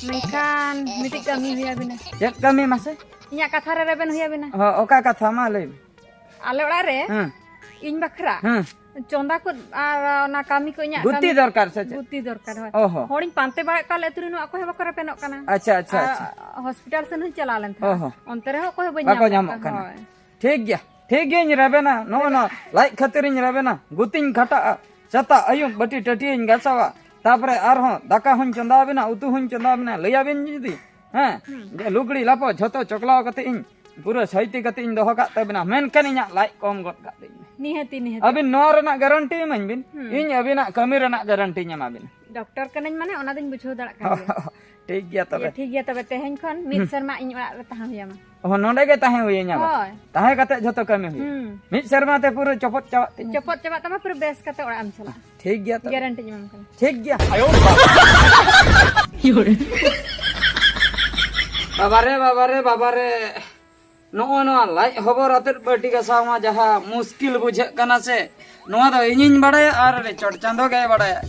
ᱢᱮᱱᱠᱷᱟᱱ ᱢᱤᱫᱴᱤᱡ ᱠᱟᱹᱢᱤ ᱦᱩᱭ ᱟᱵᱤᱱᱟ᱾ ᱪᱮᱫ ᱠᱟᱹᱢᱤ ᱢᱟᱥᱮ? ᱤᱧᱟᱹᱜ ᱠᱟᱛᱷᱟ ᱨᱮ ᱨᱮᱵᱮᱱ ᱦᱩᱭ ᱟᱵᱤᱱᱟ᱾ ᱦᱚᱸ, ᱚᱠᱟ ᱠᱟᱛᱷᱟ? ᱢᱟ ᱞᱟᱹᱭ ᱢᱮ᱾ ᱟᱞᱮ ᱚᱲᱟᱜ ᱨᱮ ᱦᱮᱸ᱾ ᱤᱧ ᱵᱟᱠᱷᱨᱟ ᱦᱮᱸ᱾ ᱪᱚᱸᱫᱟ ᱠᱚ ᱟᱨ ᱚᱱᱟ ᱠᱟᱹᱢᱤ ᱠᱚ ᱤᱧᱟᱹᱜ ᱜᱩᱛᱤ ᱠᱟᱹᱢᱤ ᱫᱚᱨᱠᱟᱨ ᱥᱮ ᱪᱮᱫ? ᱜᱩᱛᱤ ᱫᱚᱨᱠᱟᱨ, ᱦᱳᱭ᱾ ᱚ ᱦᱚᱸ᱾ ᱦᱚᱲᱤᱧ ᱯᱟᱱᱛᱮ ᱵᱟᱲᱟᱭᱮᱫ ᱠᱚᱣᱟ ᱟᱞᱮ ᱟᱹᱛᱩ ᱨᱮᱱ, ᱚᱠᱚᱭ ᱦᱚᱸ ᱵᱟᱠᱚ ᱨᱮᱵᱮᱱᱚᱜ ᱠᱟᱱᱟ᱾ ᱟᱪᱪᱷᱟ, ᱟᱪᱪᱷᱟ, ᱟᱨ ᱟᱪᱪᱷᱟ᱾ ᱦᱚᱥᱯᱤᱴᱟᱞ ᱥᱮᱱ ᱦᱚᱸᱧ ᱪᱟᱞᱟᱣ ᱞᱮᱱ ᱚ ᱛᱟᱦᱮᱸᱫ, ᱦᱚᱸ᱾ ᱚᱱᱛᱮ ᱨᱮᱦᱚᱸ ᱚᱠᱚᱭ ᱦᱚᱸ ᱵᱟᱹᱧ ᱵᱟᱠᱚ ᱧᱟᱢ ᱧᱟᱢᱚᱜ ᱞᱮᱫ ᱠᱚᱣᱟ᱾ ᱠᱟᱱᱟ᱾ ᱦᱳᱭ᱾ ᱴᱷᱤᱠ ᱜᱮᱭᱟ, ᱴᱷᱤᱠ ᱜᱮᱭᱟᱧ ᱨᱮᱵᱮᱱᱟ᱾ ᱱᱚᱜᱼᱚ ᱱᱚᱣᱟ ᱞᱟᱡ ᱠᱷᱟᱹᱛᱤᱨᱤᱧ ᱨᱮᱵᱮᱱᱟ, ᱜᱩᱛᱤᱧ ᱠᱷᱟᱴᱟᱜᱼᱟ, ᱥᱮᱛᱟᱜ ᱟᱹᱭᱩᱵ ᱵᱟᱹᱴᱤ ᱴᱟᱹᱴᱤᱭᱟᱹᱧ ᱜᱟᱥᱟᱣᱟ, ᱛᱟᱯᱚᱨᱮ ᱟᱨᱦᱚᱸ ᱫᱟᱠᱟ ᱦᱚᱸᱧ ᱪᱚᱸᱫᱟ ᱟᱵᱮᱱᱟ, ᱩᱛᱩ ᱦᱚᱸᱧ ᱪᱚᱸᱫᱟ ᱟᱵᱮᱱᱟ, ᱞᱟᱹᱭ ᱟᱵᱮᱱ ᱡᱩᱫᱤ, ᱦᱮᱸ, ᱦᱩᱸ᱾ ᱡᱮ ᱞᱩᱜᱽᱲᱤ ᱞᱟᱯᱚ ᱡᱷᱚᱛᱚ ᱪᱚᱠᱞᱟᱣ ᱠᱟᱛᱮ ᱤᱧ ᱯᱩᱨᱟᱹ ᱥᱟᱹᱭᱛᱤ ᱠᱟᱛᱮ ᱤᱧ ᱫᱚᱦᱚ ᱠᱟᱜ ᱛᱟᱵᱮᱱᱟ, ᱢᱮᱱᱠᱷᱟᱱ ᱤᱧᱟᱹᱜ ᱞᱟᱡ ᱠᱚᱢ ᱜᱚᱫ ᱠᱟᱜ ᱛᱤᱧ ᱢᱮ᱾ ᱱᱤᱦᱟᱹᱛᱤ, ᱱᱤᱦᱟᱹᱛᱤ᱾ ᱟᱹᱵᱤᱱ ᱱᱚᱣᱟ ᱨᱮᱱᱟᱜ ᱜᱟᱨᱟᱱᱴᱤ ᱤᱢᱟᱹᱧ ᱵᱤᱱ, ᱦᱩᱸ᱾ ᱤᱧ ᱟᱹᱵᱤᱱᱟᱜ ᱠᱟᱹᱢᱤ ᱨᱮᱱᱟᱜ ᱜᱟᱨᱟᱱᱴᱤᱧ ᱮᱢᱟ ᱵᱤᱱᱟ᱾ ᱰᱚᱠᱴᱚᱨ ᱠᱟᱹᱱᱟᱹᱧ ᱢᱟᱱᱮ ᱚᱱᱟ ᱫᱚᱧ ᱵᱩᱡᱷᱟᱹᱣ ᱫᱟᱲᱮᱭᱟᱜ ᱠᱟᱱ ᱜᱮᱭᱟ᱾ ᱴᱷᱤᱠ ᱜᱮᱭᱟ ᱛᱚᱵᱮ᱾ ᱤᱭᱟᱹ, ᱴᱷᱤᱠ ᱜᱮᱭᱟ ᱛᱚᱵᱮ, ᱛᱮᱦᱮᱧ ᱠᱷᱚᱱ ᱢᱤᱫ ᱦᱩᱸ᱾ ᱥᱮᱨᱢᱟ ᱤᱧ ᱚᱲᱟᱜ ᱨᱮ ᱛᱟᱦᱮᱸ ᱦᱩᱭ ᱟᱢᱟ᱾ ᱚ, ᱱᱚᱰᱮ ᱜᱮ ᱛᱟᱦᱮᱸ ᱦᱩᱭᱟᱹᱧᱟ ᱵᱟᱝ? ᱦᱳᱭ᱾ ᱛᱟᱦᱮᱸ ᱠᱟᱛᱮ ᱡᱷᱚᱛᱚ ᱠᱟᱹᱢᱤ ᱦᱩᱭᱩᱜᱼᱟ᱾ ᱦᱩᱸ᱾ ᱢᱤᱫ ᱥᱮᱨᱢᱟ ᱛᱮ ᱯᱩᱨᱟᱹ ᱪᱚᱯᱚᱫ ᱪᱟᱵᱟᱜ ᱛᱤᱧᱟ᱾ ᱪᱚᱯᱚᱫ ᱪᱟᱵᱟᱜ ᱛᱟᱢᱟ, ᱯᱩᱨᱟᱹ ᱵᱮᱥ ᱠᱟᱛᱮ ᱚᱲᱟᱜ ᱮᱢ ᱪᱟᱞᱟᱜᱼᱟ᱾ ᱴᱷᱤᱠ ᱜᱮᱭᱟ ᱛᱚᱵᱮ᱾ ᱜᱮᱨᱮᱱᱴᱤᱧ ᱮᱢᱟᱢ ᱠᱟᱱᱟ᱾ ᱴᱷᱤᱠ ᱜᱮᱭᱟ᱾ ᱵᱟᱵᱟᱨᱮ, ᱵᱟᱵᱟᱨᱮ, ᱵᱟᱵᱟᱨᱮ᱾ ᱱᱚᱜᱼᱚ ᱱᱚᱣᱟ ᱞᱟᱡ ᱦᱚᱵᱚᱨ ᱟᱛᱮᱫ ᱵᱟᱹᱴᱤ ᱜᱟᱥᱟᱣ ᱢᱟ ᱡᱟᱦᱟᱸ ᱢᱩᱥᱠᱤᱞ ᱵᱩᱡᱷᱟᱹᱜ ᱠᱟᱱᱟ ᱥᱮ, ᱱᱚᱣᱟ ᱫᱚ ᱤᱧᱤᱧ ᱵᱟᱲᱟᱭᱟ ᱟᱨ ᱩᱱᱤ ᱪᱚᱴ ᱪᱟᱸᱫᱚ ᱜᱮᱭ ᱵᱟᱲᱟᱭᱟ᱾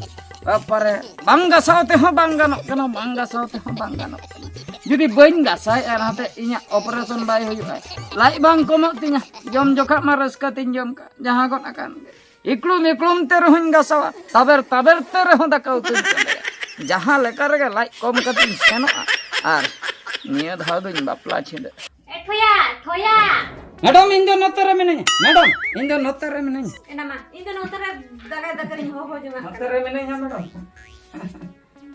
ᱵᱟᱯᱟᱨᱮ, ᱵᱟᱝ ᱜᱟᱥᱟᱣ ᱛᱮᱦᱚᱸ ᱵᱟᱝ ᱜᱟᱱᱚᱜ ᱠᱟᱱᱟ, ᱵᱟᱝ ᱜᱟᱥᱟᱣ ᱛᱮᱦᱚᱸ ᱵᱟᱝ ᱜᱟᱱᱚᱜ ᱠᱟᱱᱟ᱾ ᱡᱩᱫᱤ ᱵᱟᱹᱧ ᱜᱟᱥᱟᱣᱮᱫᱼᱟ, ᱚᱱᱟᱛᱮ ᱤᱧᱟᱹᱜ ᱚᱯᱟᱨᱮᱥᱚᱱ ᱵᱟᱭ ᱦᱩᱭᱩᱜᱼᱟ᱾ ᱞᱟᱡ ᱵᱟᱝ ᱠᱚᱢᱚᱜ ᱛᱤᱧᱟ, ᱡᱚᱢ ᱡᱚᱠᱷᱟᱜ ᱢᱟ ᱨᱟᱹᱥᱠᱟᱹ ᱛᱤᱧ ᱡᱚᱢ ᱠᱟᱜ, ᱡᱟᱦᱟᱸ ᱜᱚᱫ ᱟᱠᱟᱱ ᱜᱮ᱾ ᱤᱠᱲᱩᱢ ᱤᱠᱲᱩᱢ ᱛᱮ ᱨᱮᱦᱚᱸᱧ ᱜᱟᱥᱟᱣᱟ, ᱛᱟᱵᱮᱨ ᱛᱟᱵᱮᱨ ᱛᱮ ᱨᱮᱦᱚᱸ ᱫᱟᱠᱟ ᱩᱛᱩᱧ ᱪᱚᱸᱫᱟᱭᱟ᱾ ᱡᱟᱦᱟᱸ ᱞᱮᱠᱟ ᱨᱮᱜᱮ ᱞᱟᱡ ᱠᱚᱢ ᱠᱟᱛᱮᱧ ᱥᱮᱱᱚᱜᱼᱟ ᱟᱨ ᱱᱤᱭᱟᱹ ᱫᱷᱟᱣ ᱫᱚᱧ ᱵᱟᱯᱞᱟ ᱪᱷᱤᱸᱰᱟᱹᱜᱼᱟ᱾ ᱮ ᱴᱷᱚᱭᱟ, ᱴᱷᱚᱭᱟ᱾ ᱢᱮᱰᱟᱢ, ᱤᱧ ᱫᱚ ᱱᱚᱛᱮ ᱨᱮ ᱢᱤᱱᱟᱹᱧᱟ᱾ ᱢᱮᱰᱟᱢ, ᱤᱧ ᱫᱚ ᱱᱚᱛᱮ ᱨᱮ ᱢᱤᱱᱟᱹᱧᱟ᱾ ᱮᱱᱟ ᱢᱟ, ᱤᱧ ᱫᱚ ᱱᱚᱛᱮ ᱨᱮ ᱫᱟᱠᱟ, ᱫᱟᱠᱟ ᱨᱤᱧ ᱦᱚᱦᱚ ᱡᱚᱝᱟᱜ ᱱᱚᱛᱮ ᱠᱟᱱᱟ᱾ ᱨᱮ ᱢᱤᱱᱟᱹᱧᱟ, ᱢᱮᱰᱟᱢ᱾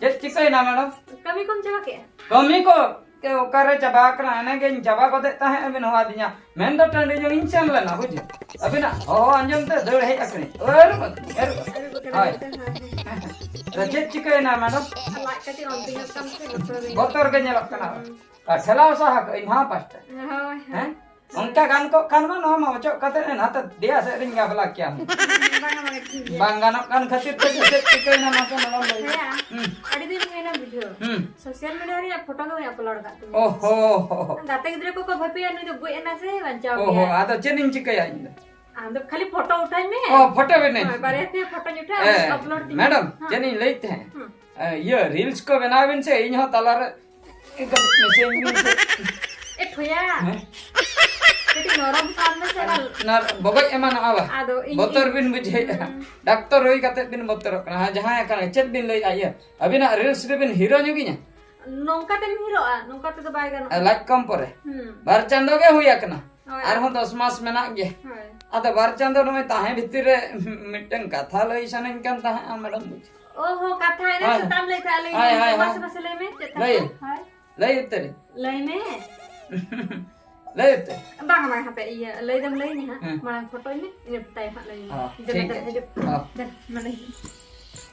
ᱪᱮᱫ ᱪᱤᱠᱟᱹᱭᱮᱱᱟ, ᱢᱮᱰᱟᱢ? ᱠᱟᱹᱢᱤ ᱠᱚᱢ ᱪᱟᱵᱟ ᱠᱮᱜᱼᱟ? ᱠᱟᱹᱢᱤ ᱠᱚ ᱮ, ᱚᱠᱟᱨᱮ ᱪᱟᱵᱟ ᱟᱠᱟᱱᱟ? ᱮᱱᱮ ᱜᱮᱧ ᱪᱟᱵᱟ ᱜᱚᱫᱮᱫ ᱛᱟᱦᱮᱸᱫ, ᱟᱹᱵᱤᱱ ᱦᱚᱦᱚ ᱟᱹᱫᱤᱧᱟ᱾ ᱢᱮᱱᱫᱚ ᱴᱟᱺᱰᱤ ᱧᱚᱜ ᱤᱧ ᱥᱮᱱ ᱞᱮᱱᱟ, ᱵᱩᱡᱷᱟᱹᱣ᱾ ᱟᱹᱵᱤᱱᱟᱜ ᱦᱚᱦᱚ ᱟᱸᱡᱚᱢ ᱛᱮ ᱫᱟᱹᱲ ᱦᱮᱡ ᱟᱠᱟᱱᱟᱹᱧ᱾ ᱟᱹᱨᱩᱵ ᱟᱹᱫᱤᱧ, ᱟᱹᱨᱩᱵ ᱟᱹᱫᱤᱧ᱾ ᱦᱳᱭ᱾ ᱪᱮᱫ ᱪᱤᱠᱟᱹᱭᱮᱱᱟ ᱢᱮᱰᱟᱢ? ᱞᱟᱡ ᱠᱟᱹᱴᱤᱡ ᱚᱱᱛᱤᱧᱚᱜ ᱠᱟᱱ ᱥᱮ ᱵᱚᱛᱚᱨ ᱜᱮ᱾ ᱵᱚᱛᱚᱨ ᱜᱮ ᱧᱮᱞᱚᱜ ᱠᱟᱱᱟ᱾ ᱟᱨ ᱴᱷᱮᱞᱟᱣ ᱥᱟᱦᱟ ᱠᱟᱜ ᱟᱹᱧ ᱱᱚᱣᱟ ᱯᱟᱥᱴᱟ᱾ ᱦᱳᱭ, ᱦᱳᱭ᱾ ᱦᱮᱸ? ᱚᱱᱠᱟ ᱜᱟᱱ ᱠᱚᱜ ᱠᱷᱟᱱ ᱢᱟ ᱱᱚᱣᱟ ᱢᱟ ᱚᱪᱚᱜ ᱠᱟᱛᱮ ᱱᱟᱛᱮ ᱫᱮᱭᱟ ᱥᱮᱫ ᱨᱤᱧ ᱜᱟᱵᱞᱟ ᱠᱮᱭᱟ᱾ ᱵᱟᱝᱟ, ᱵᱟᱝᱟ, ᱴᱷᱤᱠ ᱜᱮᱭᱟ᱾ ᱵᱟᱝ ᱜᱟᱱᱚᱜ ᱠᱟᱱ ᱠᱷᱟᱹᱛᱤᱨ ᱛᱮ ᱪᱮᱫ ᱪᱤᱠᱟᱹᱭᱮᱱᱟ ᱢᱟᱥᱮ ᱢᱮᱰᱟᱢ ᱞᱟᱹᱭ ᱢᱮ᱾ ᱦᱮᱸ, ᱦᱩᱸ, ᱟᱹᱰᱤ ᱫᱤᱱ ᱦᱩᱭᱱᱟ ᱵᱩᱡᱷᱟᱹᱣ᱾ ᱦᱩᱸ᱾ ᱥᱳᱥᱟᱞ ᱢᱤᱰᱤᱭᱟ ᱨᱮᱭᱟᱜ ᱯᱷᱳᱴᱳ ᱜᱮ ᱵᱟᱹᱧ ᱟᱯᱞᱳᱰ ᱟᱠᱟᱫ ᱛᱤᱧᱟ᱾ ᱳᱦᱳ᱾ ᱜᱟᱛᱮ ᱜᱤᱫᱽᱨᱟᱹ ᱠᱚᱠᱚ ᱵᱷᱟᱹᱯᱤᱭᱟ ᱱᱩᱭ ᱫᱚ ᱜᱚᱡ ᱮᱱᱟ ᱥᱮ ᱵᱟᱧᱪᱟᱣ ᱳᱦᱳ, ᱜᱮᱭᱟ᱾ ᱟᱫᱚ ᱪᱮᱫ ᱤᱧ ᱪᱤᱠᱟᱹᱭᱟ ᱤᱧ ᱫᱚ? ᱟᱢ ᱫᱚ ᱠᱷᱟᱹᱞᱤ ᱯᱷᱳᱴᱳ ᱩᱴᱷᱟᱹᱧ ᱢᱮ᱾ ᱳ, ᱯᱷᱳᱴᱳ ᱵᱮᱱᱟᱹᱧ᱾ ᱦᱳᱭ, ᱵᱟᱨᱭᱟ ᱯᱮᱭᱟ ᱯᱷᱳᱴᱳᱧ ᱩᱴᱷᱟᱹᱣᱟ, ᱮ, ᱟᱢ ᱟᱯᱞᱳᱰ ᱛᱤᱧᱟ᱾ ᱢᱮᱰᱟᱢ, ᱦᱮᱸ᱾ ᱪᱮᱫ ᱤᱧ ᱞᱟᱹᱭᱮᱫ ᱛᱟᱦᱮᱸᱫ? ᱦᱮᱸ᱾ ᱮ, ᱤᱭᱟᱹ, ᱨᱤᱞᱥ ᱠᱚ ᱵᱮᱱᱟᱣ ᱵᱤᱱ ᱥᱮ, ᱤᱧ ᱦᱚᱸ ᱛᱟᱞᱟᱨᱮ ᱠᱟᱹᱴᱤᱡ ᱢᱮᱥᱮᱡᱽ ᱵᱤᱱ ᱥᱮ᱾ ᱮ ᱴᱷᱚᱭᱟ, ᱦᱮᱸ? ᱠᱟᱹᱴᱤᱡ ᱱᱚᱨᱚᱢ ᱥᱟᱵ ᱢᱮᱥᱮ ᱵᱟᱝ᱾ ᱚᱱᱟ ᱵᱚᱜᱚᱡ ᱮᱢᱟᱱᱚᱜᱼᱟ ᱵᱟ? ᱟᱫᱚ ᱤᱧ ᱵᱚᱛᱚᱨ ᱤᱧ- ᱵᱤᱱ ᱵᱩᱡᱷᱟᱹᱣᱮᱫᱼᱟ᱾ ᱦᱩᱸ᱾ ᱰᱟᱠᱛᱚᱨ ᱦᱩᱭ ᱠᱟᱛᱮ ᱵᱤᱱ ᱵᱚᱛᱚᱨᱚᱜ ᱠᱟᱱᱟ᱾ ᱦᱮᱸ, ᱡᱟᱦᱟᱸᱭ ᱠᱟᱱᱟ, ᱪᱮᱫ ᱵᱤᱱ ᱞᱟᱹᱭᱮᱫᱼᱟ? ᱤᱭᱟᱹ, ᱟᱹᱵᱤᱱᱟᱜ ᱨᱤᱞᱥ ᱨᱮᱵᱤᱱ ᱦᱤᱨᱳ ᱧᱚᱜᱤᱧᱟ? ᱱᱚᱝᱠᱟ ᱛᱮᱢ ᱦᱤᱨᱳᱜᱼᱟ, ᱱᱚᱝᱠᱟ ᱛᱮᱫᱚ ᱵᱟᱭ ᱜᱟᱱᱚᱜᱼᱟ᱾ ᱞᱟᱡ ᱠᱚᱢ ᱯᱚᱨᱮ᱾ ᱦᱩᱸ᱾ ᱵᱟᱨ ᱪᱟᱸᱫᱚ ᱜᱮ ᱦᱩᱭ ᱟᱠᱟᱱᱟ᱾ ᱦᱳᱭ᱾ ᱟᱨᱦᱚᱸ ᱫᱚᱥ ᱢᱟᱥ ᱢᱮᱱᱟᱜ ᱜᱮᱭᱟ᱾ ᱦᱳᱭ᱾ ᱟᱫᱚ ᱵᱟᱨ ᱪᱟᱸᱫᱚ ᱱᱚᱜᱼᱚᱭ ᱛᱟᱦᱮᱸ ᱵᱷᱤᱛᱤᱨ ᱨᱮ ᱢᱤᱫᱴᱟᱝ ᱠᱟᱛᱷᱟ ᱞᱟᱹᱭ ᱥᱟᱱᱟᱧ ᱠᱟᱱ ᱛᱟᱦᱮᱸᱫ, ᱢᱮᱰᱟᱢ ᱵᱩᱡᱽ᱾ ᱚ ᱦᱚᱸ, ᱠᱟᱛᱷᱟ ᱮᱱᱟ ᱦᱳᱭ᱾ ᱥᱮᱛᱟᱢ ᱞᱟᱹᱭ ᱛᱟᱦᱮᱸᱫ, ᱞᱟᱹᱭ ᱦᱳᱭ, ᱢᱮ᱾ ᱦᱳᱭ, ᱢᱟᱥᱮ, ᱦᱳᱭ᱾ ᱢᱟᱥᱮ ᱞᱟᱹᱭ ᱢᱮ, ᱪᱮᱫ ᱞᱟᱹᱭ᱾ ᱠᱟᱛᱷᱟ? ᱦᱳᱭ᱾ ᱞᱟᱹᱭ ᱩᱛᱟᱹᱨᱤᱧ᱾ ᱞᱟᱹᱭ ᱢᱮ᱾ ᱞᱟᱹᱭ ᱩᱛᱟᱹᱨᱤᱧ᱾ ᱵᱟᱝ, ᱵᱟᱝ, ᱦᱟᱯᱮ, ᱤᱭᱟᱹ, ᱞᱟᱹᱭ ᱫᱚᱢ ᱞᱟᱹᱭ ᱤᱧᱟ ᱦᱟᱸᱜ᱾ ᱦᱮᱸ᱾ ᱢᱟᱲᱟᱝ ᱯᱷᱳᱴᱳᱭ ᱢᱮ, ᱤᱱᱟᱹ ᱛᱟᱭᱚᱢ ᱦᱟᱸᱜ ᱞᱟᱹᱭ ᱤᱧᱟ᱾ ᱦᱚᱸ, ᱫᱮᱞᱟ, ᱴᱷᱤᱠ ᱫᱮᱞᱟ, ᱜᱮᱭᱟ᱾ ᱦᱤᱡᱩᱜ᱾ ᱦᱚᱸ᱾ ᱫᱮᱞᱟ, ᱱᱚᱰᱮ ᱦᱤᱡᱩᱜ᱾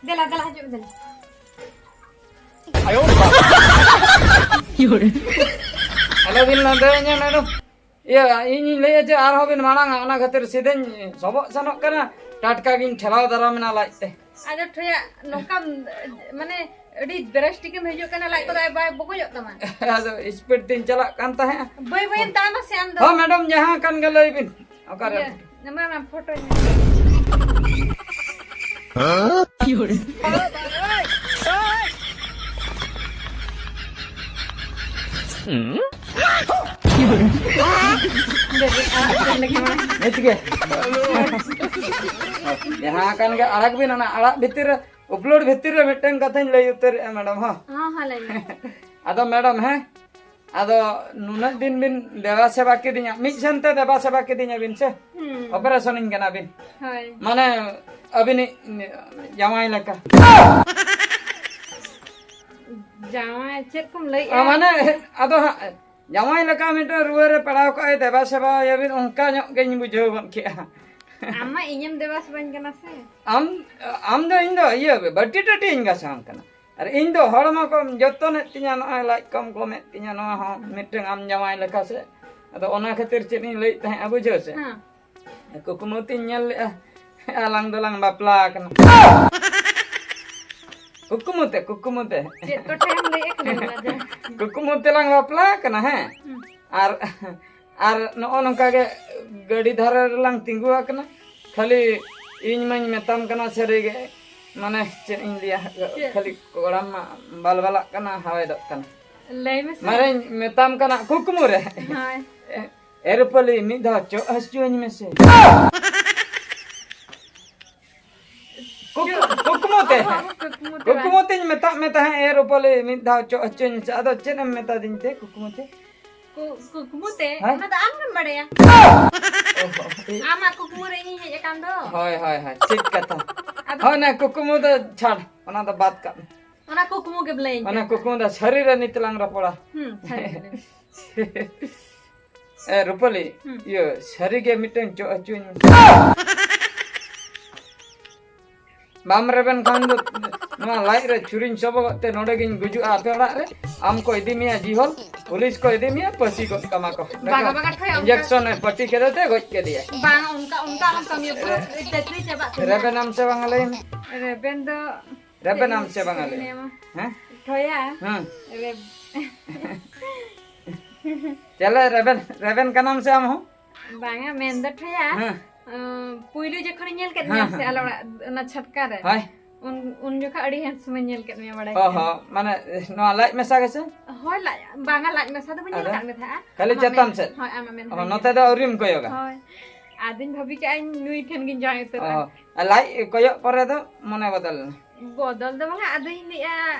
ᱫᱮᱞᱟ, ᱫᱮᱞᱟ, ᱦᱤᱡᱩᱜ ᱢᱮ, ᱫᱮᱞᱟ᱾ ᱟᱞᱚ ᱵᱤᱱ ᱞᱟᱸᱫᱟᱭᱤᱧᱟ ᱢᱮᱰᱟᱢ᱾ ᱤᱭᱟᱹ, ᱤᱧᱤᱧ ᱞᱟᱹᱭᱟ ᱡᱮ ᱟᱨᱦᱚᱸ ᱵᱤᱱ ᱢᱟᱲᱟᱝᱟ, ᱚᱱᱟ ᱠᱷᱟᱹᱛᱤᱨ ᱥᱤᱫᱷᱟᱹᱧ ᱥᱚᱵᱚᱜ ᱥᱮᱱᱚᱜ ᱠᱟᱱᱟ, ᱴᱟᱴᱠᱟ ᱜᱤᱧ ᱴᱷᱮᱞᱟᱣ ᱫᱟᱨᱟᱢᱮᱱᱟ ᱞᱟᱡ ᱛᱮ᱾ ᱟᱫᱚ ᱴᱷᱚᱭᱟ, ᱱᱚᱝᱠᱟᱢ, ᱢᱟᱱᱮ, ᱟᱹᱰᱤ ᱵᱮᱨᱮᱥ ᱴᱷᱤᱠᱮᱢ ᱦᱤᱡᱩᱜ ᱠᱟᱱᱟ, ᱞᱟᱡ ᱠᱚᱫᱚ ᱵᱟᱭ ᱵᱚᱜᱚᱡᱚᱜ ᱛᱟᱢᱟ᱾ ᱟᱫᱚ ᱥᱯᱤᱰ ᱛᱤᱧ ᱪᱟᱞᱟᱜ ᱠᱟᱱ ᱛᱟᱦᱮᱸᱜᱼᱟ᱾ ᱵᱟᱹᱭ ᱵᱟᱹᱭᱮᱢ ᱛᱟᱲᱟᱢᱟ ᱥᱮ ᱟᱢ ᱫᱚ? ᱦᱚᱸ, ᱢᱮᱰᱟᱢ, ᱡᱟᱦᱟᱸ ᱠᱟᱱ ᱜᱮ ᱞᱟᱹᱭ ᱵᱤᱱ᱾ ᱚᱠᱟᱨᱮ? ᱤᱭᱟᱹ, ᱮᱢᱟ ᱢᱮ ᱯᱷᱳᱴᱳ ᱧᱮᱞ᱾ ᱱᱤᱛ ᱜᱮ᱾ ᱡᱟᱦᱟᱸ ᱠᱟᱱ ᱜᱮ ᱟᱲᱟᱜ ᱵᱤᱱ, ᱚᱱᱟ ᱟᱲᱟᱜ ᱵᱷᱤᱛᱤᱨ ᱨᱮ, ᱩᱯᱞᱳᱰ ᱵᱷᱤᱛᱤᱨ ᱨᱮ ᱢᱤᱫᱴᱟᱝ ᱠᱟᱛᱷᱟᱧ ᱞᱟᱹᱭ ᱩᱛᱟᱹᱨᱮᱜᱼᱟ ᱢᱮᱰᱟᱢ, ᱦᱚᱸ᱾ ᱦᱚᱸ, ᱦᱚᱸ, ᱞᱟᱹᱭ ᱢᱮ᱾ ᱟᱫᱚ ᱢᱮᱰᱟᱢ, ᱦᱮᱸ, ᱟᱫᱚ ᱱᱩᱱᱟᱹᱜ ᱫᱤᱱ ᱵᱤᱱ ᱫᱮᱵᱟ ᱥᱮᱵᱟ ᱠᱤᱫᱤᱧᱟ, ᱢᱤᱫ ᱥᱮᱱ ᱛᱮ ᱫᱮᱵᱟ ᱥᱮᱵᱟ ᱠᱤᱫᱤᱧᱟ ᱵᱤᱱ ᱥᱮ, ᱦᱩᱸ᱾ ᱚᱯᱟᱨᱮᱥᱚᱱᱤᱧ ᱠᱟᱱᱟ ᱵᱤᱱ᱾ ᱦᱳᱭ᱾ ᱢᱟᱱᱮ ᱟᱹᱵᱤᱱᱤᱡ ᱡᱟᱶᱟᱭ ᱞᱮᱠᱟ᱾ ᱡᱟᱶᱟᱭ ᱪᱮᱫ ᱠᱚᱢ ᱞᱟᱹᱭᱮᱜᱼᱟ? ᱟ, ᱢᱟᱱᱮ ᱟᱫᱚ ᱦᱟᱸᱜ ᱡᱟᱶᱟᱭ ᱞᱮᱠᱟ ᱢᱤᱫᱴᱮᱱ ᱨᱩᱣᱟᱹ ᱨᱮ ᱯᱟᱲᱟᱣ ᱠᱚᱜᱼᱟᱭ, ᱫᱮᱵᱟ ᱥᱮᱵᱟᱭᱟᱵᱤᱱ, ᱚᱱᱠᱟ ᱧᱚᱜ ᱜᱤᱧ ᱵᱩᱡᱷᱟᱹᱣ ᱜᱚᱫ ᱠᱮᱜᱼᱟ᱾ ᱟᱢ ᱢᱟ ᱤᱧᱮᱢ ᱫᱮᱵᱟ ᱥᱮᱵᱟᱧ ᱠᱟᱱᱟ ᱥᱮ᱾ ᱟᱢ, ᱟᱢ ᱫᱚ ᱤᱧ ᱫᱚ ᱤᱭᱟᱹ ᱵᱟᱹᱴᱤ ᱴᱟᱹᱴᱤᱧ ᱜᱟᱥᱟᱣᱟᱢ ᱠᱟᱱᱟ᱾ ᱟᱨ ᱤᱧ ᱫᱚ ᱦᱚᱲᱢᱚ ᱠᱚᱢ ᱡᱚᱛᱚᱱᱮᱫ ᱛᱤᱧᱟ, ᱱᱚᱜᱼᱚᱭ ᱞᱟᱡ ᱠᱚᱢ ᱠᱚᱢᱮᱫ ᱛᱤᱧᱟ, ᱱᱚᱣᱟ ᱦᱚᱸ ᱢᱤᱫᱴᱟᱝ ᱟᱢ ᱡᱟᱶᱟᱭ ᱞᱮᱠᱟ ᱥᱮ᱾ ᱟᱫᱚ ᱚᱱᱟ ᱠᱷᱟᱹᱛᱤᱨ ᱪᱮᱫ ᱤᱧ ᱞᱟᱹᱭᱮᱫ ᱛᱟᱦᱮᱸᱫ, ᱵᱩᱡᱷᱟᱹᱣ ᱥᱮ? ᱦᱮᱸ᱾ ᱠᱩᱠᱢᱩ ᱛᱤᱧ ᱧᱮᱞ ᱞᱮᱜᱼᱟ, ᱟᱞᱟᱝ ᱫᱚᱞᱟᱝ ᱵᱟᱯᱞᱟ ᱟᱠᱟᱱᱟ᱾ ᱠᱩᱠᱢᱩ ᱛᱮ, ᱠᱩᱠᱢᱩ ᱛᱮ᱾ ᱪᱮᱫ ᱠᱚ ᱴᱷᱮᱱ ᱞᱟᱹᱭ ᱟᱠᱟᱫᱟ ᱚᱱᱟ ᱫᱚ? ᱠᱩᱠᱢᱩ ᱛᱮᱞᱟᱝ ᱵᱟᱯᱞᱟ ᱟᱠᱟᱱᱟ, ᱦᱮᱸ᱾ ᱦᱩᱸ᱾ ᱟᱨ, ᱟᱨ ᱱᱚᱜᱼᱚ ᱱᱚᱝᱠᱟ ᱜᱮ ᱜᱟᱹᱰᱤ ᱫᱷᱟᱨᱮ ᱨᱮᱞᱟᱝ ᱛᱤᱸᱜᱩ ᱟᱠᱟᱱᱟ᱾ ᱠᱷᱟᱹᱞᱤ ᱤᱧ ᱢᱟᱧ ᱢᱮᱛᱟᱢ ᱠᱟᱱᱟ ᱥᱟᱹᱨᱤ ᱜᱮ, ᱢᱟᱱᱮ ᱪᱮᱫ ᱤᱧ ᱞᱟᱹᱭᱟ, ᱪᱮᱫ? ᱠᱷᱟᱹᱞᱤ ᱠᱚᱲᱟᱢ ᱢᱟ ᱵᱟᱞᱵᱟᱞᱟᱜ ᱠᱟᱱᱟ, ᱦᱟᱣᱮᱫᱚᱜ ᱠᱟᱱᱟ᱾ ᱞᱟᱹᱭ ᱢᱮᱥᱮ᱾ ᱢᱟᱨᱮᱧ ᱢᱮᱛᱟᱢ ᱠᱟᱱᱟ ᱠᱩᱠᱢᱩ ᱨᱮ᱾ ᱦᱳᱭ᱾ ᱮ, ᱮ ᱨᱩᱯᱟᱹᱞᱤ, ᱢᱤᱫ ᱫᱷᱟᱣ ᱪᱚᱜ ᱦᱚᱪᱚᱧ ᱢᱮᱥᱮ᱾ ᱠᱩᱠ-, ᱪᱚᱜ᱾ ᱠᱩᱠᱢᱩ ᱛᱮ᱾ ᱚ, ᱠᱩᱠᱢᱩ ᱛᱮ ᱠᱩᱠᱢᱩ ᱵᱟᱝ᱾ ᱛᱮᱧ ᱢᱮᱛᱟᱜ ᱢᱮ ᱛᱟᱦᱮᱸᱫ, ᱮ ᱨᱩᱯᱟᱹᱞᱤ, ᱢᱤᱫ ᱫᱷᱟᱣ ᱪᱚᱜ ᱦᱚᱪᱚᱧ ᱢᱮᱥᱮ᱾ ᱟᱫᱚ ᱪᱮᱫ ᱮᱢ ᱢᱮᱛᱟ ᱫᱤᱧ ᱛᱮ ᱠᱩᱠᱢᱩ ᱛᱮ? ᱠᱩ-, ᱠᱩᱠᱢᱩ ᱛᱮ? ᱦᱮᱸ? ᱚᱱᱟ ᱫᱚ ᱟᱢ ᱜᱮᱢ ᱵᱟᱲᱟᱭᱟ᱾ ᱚ, ᱦᱚ, ᱤ- ᱟᱢᱟᱜ ᱠᱩᱠᱢᱩ ᱨᱮ ᱤᱧᱤᱧ ᱦᱮᱡ ᱟᱠᱟᱱ ᱫᱚ᱾ ᱦᱳᱭ, ᱦᱳᱭ, ᱦᱳᱭ, ᱴᱷᱤᱠ ᱠᱟᱛᱷᱟ᱾ ᱟᱫᱚ ᱦᱳᱭ, ᱚᱱᱟ ᱠᱩᱠᱢᱩ ᱫᱚ ᱪᱷᱟᱲ, ᱚᱱᱟ ᱫᱚ ᱵᱟᱫ ᱠᱟᱜ ᱢᱮ᱾ ᱚᱱᱟ ᱠᱩᱠᱢᱩ ᱜᱮ ᱞᱟᱹᱭᱟᱹᱧ ᱚᱱᱟ ᱠᱟᱱᱟ᱾ ᱠᱩᱠᱢᱩ ᱫᱚ ᱥᱟᱹᱨᱤ ᱨᱮ ᱱᱤᱛ ᱞᱟᱝ ᱨᱚᱯᱚᱲᱟ᱾ ᱦᱩᱸ, ᱥᱟᱹᱨᱤ ᱜᱮ ᱞᱟᱹᱭ ᱢᱮ᱾ ᱮ, ᱨᱩᱯᱟᱹᱞᱤ, ᱦᱩᱸ᱾ ᱤᱭᱟᱹ, ᱥᱟᱹᱨᱤ ᱜᱮ ᱢᱤᱫᱴᱟᱝ ᱪᱚᱜ ᱦᱚᱪᱚᱧ ᱢᱮ᱾ ᱵᱟᱢ ᱨᱮᱵᱮᱱ ᱠᱷᱟᱱ ᱫᱚ ᱱᱚᱣᱟ ᱞᱟᱡ ᱨᱮ ᱪᱷᱩᱨᱤᱧ ᱥᱚᱵᱚᱜᱚᱜ ᱛᱮ ᱱᱚᱰᱮ ᱜᱤᱧ ᱜᱩᱡᱩᱜᱼᱟ ᱟᱯᱮ ᱚᱲᱟᱜ ᱨᱮ᱾ ᱟᱢ ᱠᱚ ᱤᱫᱤ ᱢᱮᱭᱟ ᱡᱤᱦᱚᱞ, ᱯᱩᱞᱤᱥ ᱠᱚ ᱤᱫᱤ ᱢᱮᱭᱟ, ᱯᱟᱹᱥᱤ ᱜᱚᱫ ᱠᱟᱢᱟ ᱠᱚ᱾ ᱵᱟᱝᱟ, ᱵᱟᱝᱟ, ᱴᱷᱚᱭᱟ, ᱚᱱᱠᱟ ᱤᱧᱡᱮᱠᱥᱚᱱ ᱮ ᱯᱟᱹᱴᱤ ᱠᱮᱫᱮ ᱛᱮ ᱜᱚᱡ ᱠᱮᱫᱮᱭᱟ᱾ ᱵᱟᱝ, ᱚᱱᱠᱟ, ᱚᱱᱠᱟ ᱟᱞᱚᱢ ᱠᱟᱹᱢᱤᱭᱟ, ᱯᱩᱨᱟᱹ ᱪᱟᱹᱠᱨᱤ ᱪᱟᱵᱟᱜ ᱛᱤᱧᱟ᱾ ᱨᱮᱵᱮᱱᱟᱢ ᱥᱮ ᱵᱟᱝᱟ ᱞᱟᱹᱭ ᱢᱮ? ᱨᱮᱵᱮᱱ ᱫᱚ ᱨᱮᱵᱮᱱᱟᱢ ᱪᱮᱫ ᱥᱮ ᱵᱟᱝᱟ ᱤᱧ ᱞᱟᱹᱭ ᱢᱮ? ᱞᱟᱹᱭᱟᱢᱟ? ᱦᱮᱸ? ᱴᱷᱚᱭᱟ᱾ ᱦᱮᱸ᱾ ᱨᱮᱵ-, ᱪᱮᱞᱮ ᱨᱮᱵᱮᱱ, ᱨᱮᱵᱮᱱ ᱠᱟᱱᱟᱢ ᱥᱮ ᱟᱢ ᱦᱚᱸ? ᱵᱟᱝᱟ, ᱢᱮᱱ ᱫᱚ ᱴᱷᱚᱭᱟ᱾ ᱦᱮᱸ᱾ ᱟᱸ, ᱯᱩᱭᱞᱩ ᱡᱚᱠᱷᱚᱱᱤᱧ ᱧᱮᱞ ᱠᱮᱫ ᱦᱮᱸ, ᱢᱮᱭᱟ ᱥᱮ ᱦᱮᱸ, ᱟᱞᱮ ᱦᱮᱸ᱾ ᱚᱲᱟᱜ ᱚᱱᱟ ᱪᱷᱟᱴᱠᱟ ᱨᱮ, ᱦᱳᱭ᱾ ᱩᱱ, ᱩᱱ ᱡᱚᱠᱷᱚᱱ ᱟᱹᱰᱤ handsome ᱤᱧ ᱧᱮᱞ ᱠᱮᱫ ᱢᱮᱭᱟ, ᱵᱟᱲᱟᱭ ᱚ ᱠᱮᱫᱟᱢ᱾ ᱦᱚᱸ, ᱢᱟᱱᱮ ᱱᱚᱣᱟ ᱞᱟᱡ ᱢᱮᱥᱟ ᱜᱮᱥᱮ? ᱦᱳᱭ, ᱞᱟᱡ, ᱵᱟᱝᱟ, ᱞᱟᱡ ᱢᱮᱥᱟ ᱫᱚ ᱵᱟᱹᱧ ᱧᱮᱞ ᱟᱫᱚ? ᱠᱟᱫ ᱢᱮ ᱛᱟᱦᱮᱸᱜᱼᱟ᱾ ᱠᱷᱟᱹᱞᱤ ᱟᱢᱟᱜ ᱪᱮᱛᱟᱱ ᱢᱮᱫ-, ᱥᱮᱫ? ᱦᱳᱭ, ᱟᱢᱟᱜ ᱢᱮᱫᱦᱟ ᱚ, ᱜᱮ᱾ ᱱᱚᱛᱮ ᱫᱚ ᱟᱹᱣᱨᱤᱢ ᱠᱚᱭᱚᱜᱟ? ᱦᱳᱭ᱾ ᱟᱫᱚᱧ ᱵᱷᱟᱵᱤ ᱠᱮᱜᱼᱟ ᱤᱧ ᱱᱩᱭ ᱴᱷᱮᱱ ᱜᱤᱧ ᱡᱟᱶᱟᱭ ᱩᱛᱟᱹᱨᱚᱜᱼᱟ᱾ ᱚ, ᱟᱨ ᱞᱟᱡ ᱠᱚᱭᱚᱜ ᱯᱚᱨᱮ ᱫᱚ ᱢᱚᱱᱮ ᱵᱚᱫᱚᱞ ᱮᱱᱟ? ᱵᱚᱫᱚᱞ ᱫᱚ ᱵᱟᱝᱟ, ᱟᱫᱚᱧ ᱞᱟᱹᱭᱮᱜᱼᱟ,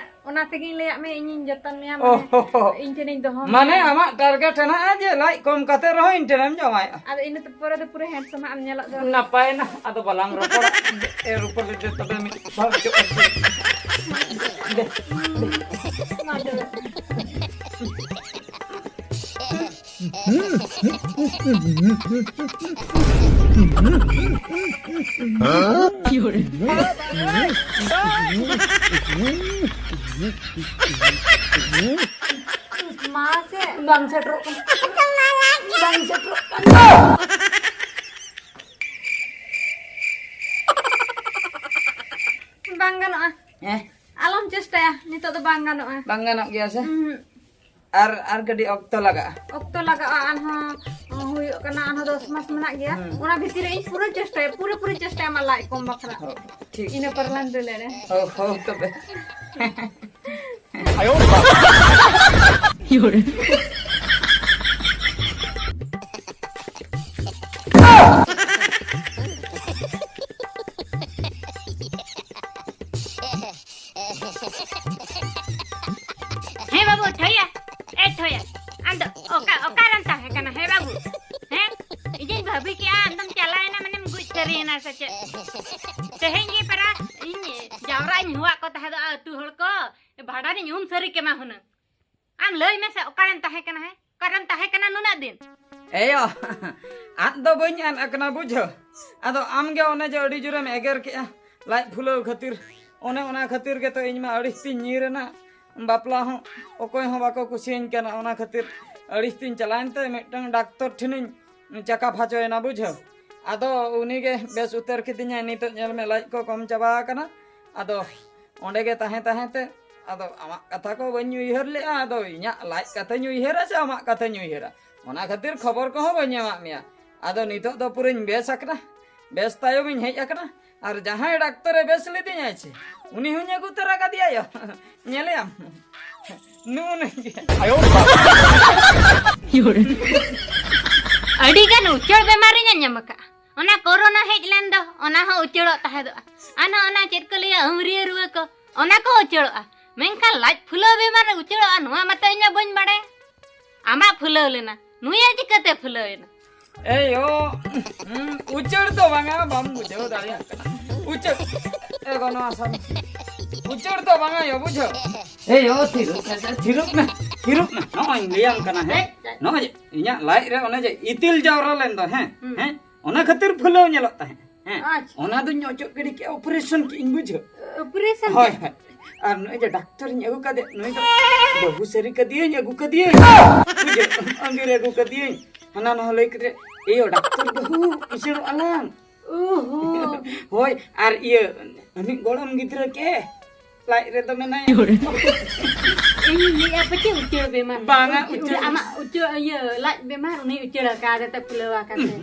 ᱚᱱᱟ ᱛᱮᱜᱤᱧ ᱞᱟᱹᱭᱟᱫ ᱢᱮᱭᱟ, ᱤᱧᱤᱧ ᱡᱚᱛᱚᱱ ᱢᱮᱭᱟ, ᱚ, ᱢᱟᱱᱮ ᱦᱚ, ᱦᱚ᱾ ᱤᱧ ᱴᱷᱮᱱᱤᱧ ᱫᱚᱦᱚ ᱢᱟᱱᱮ ᱢᱮᱭᱟ᱾ ᱟᱢᱟᱜ target ᱦᱮᱱᱟᱜᱼᱟ ᱡᱮ ᱞᱟᱡ ᱠᱚᱢ ᱠᱟᱛᱮ ᱨᱮᱦᱚᱸ ᱤᱧ ᱴᱷᱮᱱᱮᱢ ᱡᱟᱶᱟᱭᱚᱜᱼᱟ᱾ ᱟᱫᱚ ᱤᱱᱟᱹ ᱯᱚᱨᱮ ᱫᱚ ᱯᱩᱨᱟᱹ handsome ᱦᱟᱸᱜ ᱮᱢ ᱧᱮᱞᱚᱜ ᱫᱚ᱾ ᱱᱟᱯᱟᱭᱮᱱᱟ, ᱟᱫᱚ ᱵᱟᱞᱟᱝ ᱨᱚᱯᱚᱲᱟ᱾ ᱮ ᱨᱩᱯᱟᱹᱞᱤ, ᱫᱮ ᱛᱚᱵᱮ ᱢᱤᱫ ᱫᱷᱟᱣ ᱪᱚᱜ ᱦᱚᱪᱚ᱾ ᱫᱮ, ᱫᱮ᱾ ᱢᱟ ᱛᱚᱵᱮ᱾ ᱢᱟᱥᱮ ᱵᱟᱝ ᱥᱮᱴᱮᱨᱚᱜ ᱠᱟᱱᱟ᱾ ᱵᱟᱝ ᱥᱮᱴᱮᱨᱚᱜ ᱠᱟᱱᱟ᱾ ᱵᱟᱝ ᱜᱟᱱᱚᱜᱼᱟ᱾ ᱦᱮᱸ? ᱟᱞᱚᱢ ᱪᱮᱥᱴᱟᱭᱟ, ᱱᱤᱛᱚᱜ ᱫᱚ ᱵᱟᱝ ᱜᱟᱱᱚᱜᱼᱟ᱾ ᱵᱟᱝ ᱜᱟᱱᱚᱜ ᱜᱮᱭᱟ ᱥᱮ? ᱩᱸᱦᱩᱸ᱾ ᱟᱨ, ᱟᱨ ᱠᱟᱹᱴᱤᱡ ᱚᱠᱛᱚ ᱞᱟᱜᱟᱜᱼᱟ᱾ ᱚᱠᱛᱚ ᱞᱟᱜᱟᱜᱼᱟ, ᱟᱨᱦᱚᱸ ᱦᱩᱭᱩᱜ ᱠᱟᱱᱟ, ᱟᱨᱦᱚᱸ ᱫᱚᱥ ᱢᱟᱥ ᱢᱮᱱᱟᱜ ᱜᱮᱭᱟ᱾ ᱦᱩᱸ᱾ ᱚᱱᱟ ᱵᱷᱤᱛᱤᱨ ᱨᱮ ᱤᱧ ᱯᱩᱨᱟᱹ ᱪᱮᱥᱴᱟᱭᱟ, ᱯᱩᱨᱟᱹ ᱯᱩᱨᱟᱹ ᱪᱮᱥᱴᱟᱭᱟ ᱟᱢᱟᱜ ᱞᱟᱡ ᱠᱚᱢ ᱵᱟᱠᱷᱨᱟ᱾ ᱦᱳᱭ, ᱴᱷᱤᱠ᱾ ᱤᱱᱟᱹ ᱯᱚᱨ ᱞᱟᱝ ᱫᱟᱹᱲ ᱫᱟᱲᱮᱭᱟᱜᱼᱟ᱾ ᱦᱳᱭ, ᱦᱳᱭ, ᱛᱚᱵᱮ᱾ ᱦᱮᱸ ᱵᱟᱹᱵᱩ, ᱴᱷᱚᱭᱟ᱾ ᱮ ᱴᱷᱚᱭᱟ, ᱟᱢ ᱫᱚ ᱚᱠᱟ, ᱚᱠᱟᱨᱮᱢ ᱛᱟᱦᱮᱸ ᱠᱟᱱᱟ? ᱦᱮᱸ ᱵᱟᱹᱵᱩ, ᱦᱮᱸ? ᱤᱧᱤᱧ ᱵᱷᱟᱹᱵᱤ ᱠᱮᱜᱼᱟ ᱟᱢᱫᱚᱢ ᱪᱟᱞᱟᱣᱮᱱᱟ, ᱢᱟᱱᱮᱢ ᱜᱩᱡ ᱥᱟᱹᱨᱤᱭᱮᱱᱟ ᱥᱮ ᱪᱮᱫ? ᱛᱮᱦᱮᱧ ᱜᱮ ᱯᱮᱨᱟ ᱤᱧ ᱡᱟᱣᱨᱟᱧ ᱦᱚᱦᱚᱣᱟᱫ ᱠᱚ ᱛᱟᱦᱮᱸᱫᱚᱜᱼᱟ ᱟᱹᱛᱩ ᱦᱚᱲ ᱠᱚ, ᱵᱷᱟᱸᱰᱟᱱᱤᱧ ᱩᱢ ᱥᱟᱹᱨᱤ ᱠᱮᱢᱟ ᱦᱩᱱᱟᱹᱝ᱾ ᱟᱢ ᱞᱟᱹᱭ ᱢᱮᱥᱮ, ᱚᱠᱟᱨᱮᱢ ᱛᱟᱦᱮᱸ ᱠᱟᱱᱟ, ᱦᱮᱸ? ᱚᱠᱟᱨᱮᱢ ᱛᱟᱦᱮᱸ ᱠᱟᱱᱟ ᱱᱩᱱᱟᱹᱜ ᱫᱤᱱ? ᱮᱭᱳ, ᱟᱫ ᱫᱚ ᱵᱟᱹᱧ ᱟᱫ ᱟᱠᱟᱱᱟ, ᱵᱩᱡᱷᱟᱹᱣ᱾ ᱟᱫᱚ ᱟᱢᱜᱮ ᱚᱱᱮ ᱡᱮ ᱟᱹᱰᱤ ᱡᱳᱨᱮᱢ ᱮᱜᱮᱨ ᱠᱮᱜᱼᱟ, ᱞᱟᱡ ᱯᱷᱩᱞᱟᱹᱣ ᱠᱷᱟᱹᱛᱤᱨ᱾ ᱚᱱᱮ ᱚᱱᱟ ᱠᱷᱟᱹᱛᱤᱨ ᱜᱮᱛᱚ ᱤᱧ ᱢᱟ ᱟᱹᱲᱤᱥ ᱛᱤᱧ ᱧᱤᱨ ᱮᱱᱟ᱾ ᱵᱟᱯᱞᱟ ᱦᱚᱸ ᱚᱠᱚᱭ ᱦᱚᱸ ᱵᱟᱠᱚ ᱠᱩᱥᱤᱭᱟᱹᱧ ᱠᱟᱱᱟ, ᱚᱱᱟ ᱠᱷᱟᱹᱛᱤᱨ ᱟᱹᱲᱤᱥ ᱛᱤᱧ ᱪᱟᱞᱟᱣᱮᱱ ᱛᱮ ᱢᱤᱫᱴᱟᱝ ᱰᱟᱠᱛᱚᱨ ᱴᱷᱮᱱᱤᱧ ᱪᱟᱠᱟᱯ ᱦᱚᱪᱚᱭᱮᱱᱟ, ᱵᱩᱡᱷᱟᱹᱣ᱾ ᱟᱫᱚ ᱩᱱᱤᱜᱮ ᱵᱮᱥ ᱩᱛᱟᱹᱨ ᱠᱤᱫᱤᱧᱟᱭ, ᱱᱤᱛᱚᱜ ᱧᱮᱞ ᱢᱮ ᱞᱟᱡ ᱠᱚ ᱠᱚᱢ ᱪᱟᱵᱟ ᱟᱠᱟᱱᱟ᱾ ᱟᱫᱚ ᱚᱸᱰᱮ ᱜᱮ ᱛᱟᱦᱮᱸ ᱛᱟᱦᱮᱸ ᱛᱮ, ᱟᱫᱚ ᱟᱢᱟᱜ ᱠᱟᱛᱷᱟ ᱠᱚ ᱵᱟᱹᱧ ᱩᱭᱦᱟᱹᱨ ᱞᱮᱜᱼᱟ, ᱟᱫᱚ ᱤᱧᱟᱹᱜ ᱞᱟᱡ ᱠᱟᱛᱷᱟᱧ ᱩᱭᱦᱟᱹᱨᱟ ᱥᱮ ᱟᱢᱟᱜ ᱠᱟᱛᱷᱟᱧ ᱩᱭᱦᱟᱹᱨᱟ? ᱚᱱᱟ ᱠᱷᱟᱹᱛᱤᱨ ᱠᱷᱚᱵᱚᱨ ᱠᱚᱦᱚᱸ ᱵᱟᱹᱧ ᱮᱢᱟᱜ ᱢᱮᱭᱟ᱾ ᱟᱫᱚ ᱱᱤᱛᱚᱜ ᱫᱚ ᱯᱩᱨᱟᱹᱧ ᱵᱮᱥ ᱟᱠᱟᱱᱟ, ᱵᱮᱥ ᱛᱟᱭᱚᱢᱤᱧ ᱦᱮᱡ ᱟᱠᱟᱱᱟ᱾ ᱟᱨ ᱡᱟᱦᱟᱸᱭ ᱰᱟᱠᱛᱚᱨᱮ ᱵᱮᱥ ᱞᱤᱫᱤᱧᱟᱭ ᱪᱮ, ᱩᱱᱤ ᱦᱚᱸᱧ ᱟᱹᱜᱩ ᱛᱚᱨᱟ ᱠᱟᱫᱮᱭᱟᱭᱟ᱾ ᱧᱮᱞᱮᱭᱟᱢ, ᱱᱩᱜᱼᱩ ᱱᱩᱭ ᱜᱮ᱾ ᱟᱹᱰᱤ ᱜᱟᱱ ᱩᱪᱟᱹᱲ ᱵᱮᱢᱟᱨᱤᱧ ᱟᱸᱡᱚᱢ ᱟᱠᱟᱫᱼᱟ᱾ ᱚᱱᱟ ᱠᱳᱨᱳᱱᱟ ᱦᱮᱡ ᱞᱮᱱ ᱫᱚ, ᱚᱱᱟ ᱦᱚᱸ ᱩᱪᱟᱹᱲᱚᱜ ᱛᱟᱦᱮᱸᱫᱚᱜᱼᱟ᱾ ᱟᱨᱦᱚᱸ ᱚᱱᱟ ᱪᱮᱫ ᱠᱚ ᱞᱟᱹᱭᱟ, ᱟᱹᱣᱨᱤᱭᱟᱹ ᱨᱩᱣᱟᱹ ᱠᱚ, ᱚᱱᱟ ᱠᱚ ᱩᱪᱟᱹᱲᱚᱜᱼᱟ᱾ ᱢᱮᱱᱠᱷᱟᱱ ᱞᱟᱡ ᱯᱷᱩᱞᱟᱹᱣ ᱵᱮᱢᱟᱨ ᱩᱪᱟᱹᱲᱚᱜᱼᱟ, ᱱᱚᱣᱟ ᱢᱟᱛᱚ ᱤᱧ ᱢᱟ ᱵᱟᱹᱧ ᱵᱟᱲᱟᱭᱟ᱾ ᱟᱢᱟᱜ ᱯᱷᱩᱞᱟᱹᱣ ᱞᱮᱱᱟ, ᱱᱩᱭᱟᱜ ᱪᱤᱠᱟᱹᱛᱮ ᱯᱷᱩᱞᱟᱹᱣ ᱮᱱᱟ? ᱮᱭ ᱭᱳ, ᱩᱪᱟᱹᱲ ᱫᱚ ᱵᱟᱝᱟ, ᱵᱟᱢ ᱵᱩᱡᱷᱟᱹᱣ ᱫᱟᱲᱮᱭᱟᱜ ᱠᱟᱱᱟ᱾ ᱩᱪᱟᱹᱲ, ᱮ ᱜᱚ, ᱱᱚᱣᱟ ᱥᱟᱢ-, ᱩᱪᱟᱹᱲ ᱫᱚ ᱵᱟᱝᱟ ᱭᱳ, ᱵᱩᱡᱷᱟᱹᱣ᱾ ᱮᱭ ᱭᱳ, ᱛᱷᱤᱨᱚᱜ ᱢᱮ, ᱛᱷᱤᱨᱚᱜ ᱢᱮ, ᱛᱷᱤᱨᱚᱜ ᱢᱮ᱾ ᱱᱚᱜᱼᱚᱭ ᱤᱧ ᱞᱟᱹᱭᱟᱢ ᱠᱟᱱᱟ, ᱦᱮᱸ? ᱱᱚᱜᱼᱚᱭ ᱡᱮ ᱤᱧᱟᱹᱜ ᱞᱟᱡ ᱨᱮ ᱚᱱᱮ ᱡᱮ ᱤᱛᱤᱞ ᱡᱟᱣᱨᱟ ᱞᱮᱱ ᱫᱚ, ᱦᱮᱸ? ᱦᱩᱸ᱾ ᱦᱮᱸ? ᱚᱱᱟ ᱠᱷᱟᱹᱛᱤᱨ ᱯᱷᱩᱞᱟᱹᱣ ᱧᱮᱞᱚᱜ ᱛᱟᱦᱮᱸᱫ, ᱦᱮᱸ? ᱟᱪᱪᱷᱟ᱾ ᱚᱱᱟ ᱫᱚᱧ ᱚᱪᱚᱜ ᱜᱤᱰᱤ ᱠᱮᱫᱼᱟ, operation ᱠᱮᱫ ᱤᱧ, ᱵᱩᱡᱷᱟᱹᱣ᱾ Operation? ᱦᱳᱭ, ᱦᱳᱭ᱾ ᱟᱨ ᱱᱩᱭ ᱡᱮ ᱰᱟᱠᱛᱚᱨᱤᱧ ᱟᱹᱜᱩ ᱠᱟᱫᱮ, ᱱᱩᱭ ᱫᱚ ᱵᱟᱹᱦᱩ ᱥᱟᱹᱨᱤ ᱠᱟᱫᱮᱭᱟᱹᱧ, ᱟᱹᱜᱩ ᱠᱟᱫᱮᱭᱟᱹᱧ᱾ ᱵᱩᱡᱷᱟᱹᱣ, ᱟᱸᱜᱤᱨ ᱟᱹᱜᱩ ᱠᱟᱫᱮᱭᱟᱹᱧ᱾ ᱦᱟᱱᱟ ᱱᱟᱣᱟ ᱞᱟᱹᱭ ᱠᱟᱛᱮ, ᱮᱭᱳ, ᱰᱟᱠᱛᱚᱨ ᱵᱟᱹᱦᱩ, ᱠᱤᱥᱟᱹᱬᱚᱜ ᱟᱞᱟᱝ᱾ ᱳᱦᱳ᱾ ᱦᱳᱭ, ᱟᱨ ᱤᱭᱟᱹ, ᱟᱢᱤᱡ ᱜᱚᱲᱚᱢ ᱜᱤᱫᱽᱨᱟᱹ ᱠᱮ, ᱞᱟᱡ ᱨᱮᱫᱚ ᱢᱮᱱᱟᱭᱟ᱾ ᱤᱧ ᱞᱟᱹᱭᱮᱫᱼᱟ ᱯᱟᱪᱮᱫ ᱩᱪᱟᱹᱲ ᱵᱮᱢᱟᱨ᱾ ᱵᱟᱝᱟ, ᱩᱪᱟᱹᱲ᱾ ᱟᱢᱟᱜ ᱩᱪᱟᱹᱲ, ᱤᱭᱟᱹ, ᱞᱟᱡ ᱵᱮᱢᱟᱨ, ᱩᱱᱤ ᱩᱪᱟᱹᱲ ᱟᱠᱟᱫᱮ ᱛᱮ ᱯᱷᱩᱞᱟᱹᱣ ᱟᱠᱟᱱ ᱛᱮ᱾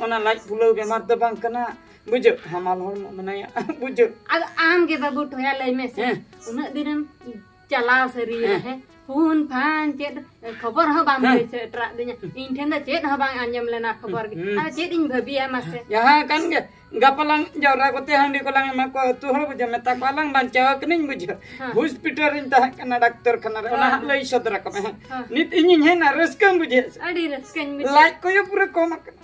ᱚᱱᱟ ᱞᱟᱡ ᱯᱷᱩᱞᱟᱹᱣ ᱵᱮᱢᱟᱨ ᱫᱚ ᱵᱟᱝ ᱠᱟᱱᱟ, ᱵᱩᱡᱷᱟᱹᱣ, ᱦᱟᱢᱟᱞ ᱦᱚᱲᱢᱚ ᱢᱮᱱᱟᱭᱟ, ᱵᱩᱡᱷᱟᱹᱣ᱾ ᱟᱫᱚ ᱟᱢ ᱜᱮ ᱵᱟᱹᱵᱩ ᱴᱷᱚᱭᱟ ᱞᱟᱹᱭ ᱢᱮ ᱥᱮ, ᱦᱮᱸ᱾ ᱩᱱᱟᱹᱜ ᱫᱤᱱᱮᱢ ᱪᱟᱞᱟᱣ ᱥᱟᱹᱨᱤᱭᱮᱱᱟ, ᱦᱮᱸ᱾ ᱦᱮᱸ? ᱯᱷᱳᱱ ᱯᱷᱟᱱ ᱪᱮᱫ ᱠᱷᱚᱵᱚᱨ ᱦᱚᱸ ᱵᱟᱢ ᱦᱮᱸ᱾ ᱞᱟᱹᱭ ᱥᱮᱴᱮᱨᱟᱜ ᱫᱤᱧᱟ᱾ ᱤᱧ ᱴᱷᱮᱱ ᱫᱚ ᱪᱮᱫ ᱦᱚᱸ ᱵᱟᱝ ᱟᱸᱡᱚᱢ ᱞᱮᱱᱟ ᱠᱷᱚᱵᱚᱨ ᱜᱮ᱾ ᱦᱩᱸ᱾ ᱟᱫᱚ ᱪᱮᱫ ᱤᱧ ᱵᱷᱟᱹᱵᱤᱭᱟ ᱢᱟᱥᱮ? ᱡᱟᱦᱟᱸ ᱠᱟᱱ ᱜᱮ, ᱜᱟᱯᱟ ᱞᱟᱝ ᱡᱟᱣᱨᱟ ᱠᱚᱛᱮ ᱦᱟᱺᱰᱤ ᱠᱚᱞᱟᱝ ᱮᱢᱟ ᱠᱚᱣᱟ, ᱟᱹᱛᱩ ᱦᱚᱲ ᱵᱩᱡᱷᱟᱹᱣ, ᱢᱮᱛᱟ ᱠᱚᱣᱟ ᱞᱟᱝ ᱵᱟᱧᱪᱟᱣ ᱟᱠᱟᱱᱟᱹᱧ ᱵᱩᱡᱷᱟᱹᱣ᱾ ᱦᱮᱸ᱾ ᱦᱚᱥᱯᱤᱴᱟᱞ ᱨᱤᱧ ᱛᱟᱦᱮᱸ ᱠᱟᱱᱟ, ᱰᱟᱠᱛᱚᱨ ᱠᱷᱟᱱᱟ ᱨᱮ, ᱚᱱᱟ ᱦᱮᱸ᱾ ᱦᱟᱸᱜ ᱞᱟᱹᱭ ᱥᱚᱫᱚᱨ ᱟᱠᱚ ᱢᱮ ᱦᱟᱸᱜ᱾ ᱦᱮᱸ᱾ ᱱᱤᱛ ᱤᱧᱤᱧ ᱦᱮᱡ ᱮᱱᱟ, ᱨᱟᱹᱥᱠᱟᱹᱢ ᱵᱩᱡᱷᱟᱹᱣ ᱥᱮ? ᱟᱹᱰᱤ ᱨᱟᱹᱥᱠᱟᱹᱧ ᱵᱩᱡᱷᱟᱹᱣ᱾ ᱞᱟᱡ ᱠᱚᱭᱚ ᱯᱩᱨᱟᱹ ᱠᱚᱢ ᱟᱠᱟᱱᱟ᱾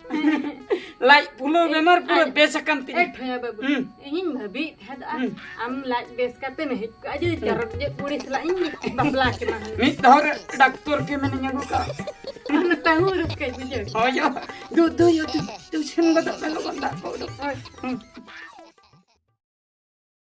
ᱞᱟᱡ ᱯᱷᱩᱞᱟᱹᱣ ᱵᱮᱢᱟᱨ ᱯᱩᱨᱟᱹ ᱟᱹᱰᱤ ᱵᱮᱥ ᱟᱠᱟᱱ ᱛᱤᱧᱟ᱾ ᱮ ᱴᱷᱚᱭᱟ ᱵᱟᱹᱵᱩ, ᱦᱩᱸ᱾ ᱤᱧᱤᱧ ᱵᱷᱟᱹᱵᱤᱭᱮᱫ ᱛᱟᱦᱮᱸᱫ, ᱦᱩᱸ᱾ ᱟᱢ ᱞᱟᱡ ᱵᱮᱥ ᱠᱟᱛᱮᱢ ᱦᱮᱡ ᱠᱚᱜᱼᱟ, ᱡᱩᱫᱤ ᱦᱩᱸ᱾ ᱪᱚᱨᱚᱠ ᱧᱚᱜ ᱠᱩᱲᱤ ᱥᱟᱞᱟᱜ ᱤᱧ ᱵᱟᱯᱞᱟ ᱠᱮᱢᱟ ᱦᱩᱱᱟᱹᱝ᱾ ᱢᱤᱫ ᱫᱷᱟᱣ ᱨᱮ ᱰᱟᱠᱛᱚᱨ ᱠᱮᱢ ᱢᱮᱱᱟᱧ ᱟᱹᱜᱩ ᱠᱟᱜᱼᱟ᱾ ᱚᱱᱟ ᱛᱟᱹᱦᱩ ᱨᱟᱹᱥᱠᱟᱹᱧ ᱵᱩᱡᱷᱟᱹᱣ᱾ ᱦᱳᱭ ᱭᱳ, ᱫᱩ, ᱫᱩ ᱭᱳ, ᱫᱩ, ᱫᱩ ᱥᱮᱱ ᱜᱚᱫᱚᱜ ᱢᱮ, ᱞᱚᱜᱚᱱ ᱫᱟᱜ ᱠᱚ ᱩᱰᱩᱠ᱾ ᱦᱳᱭ᱾ ᱦᱩᱸ᱾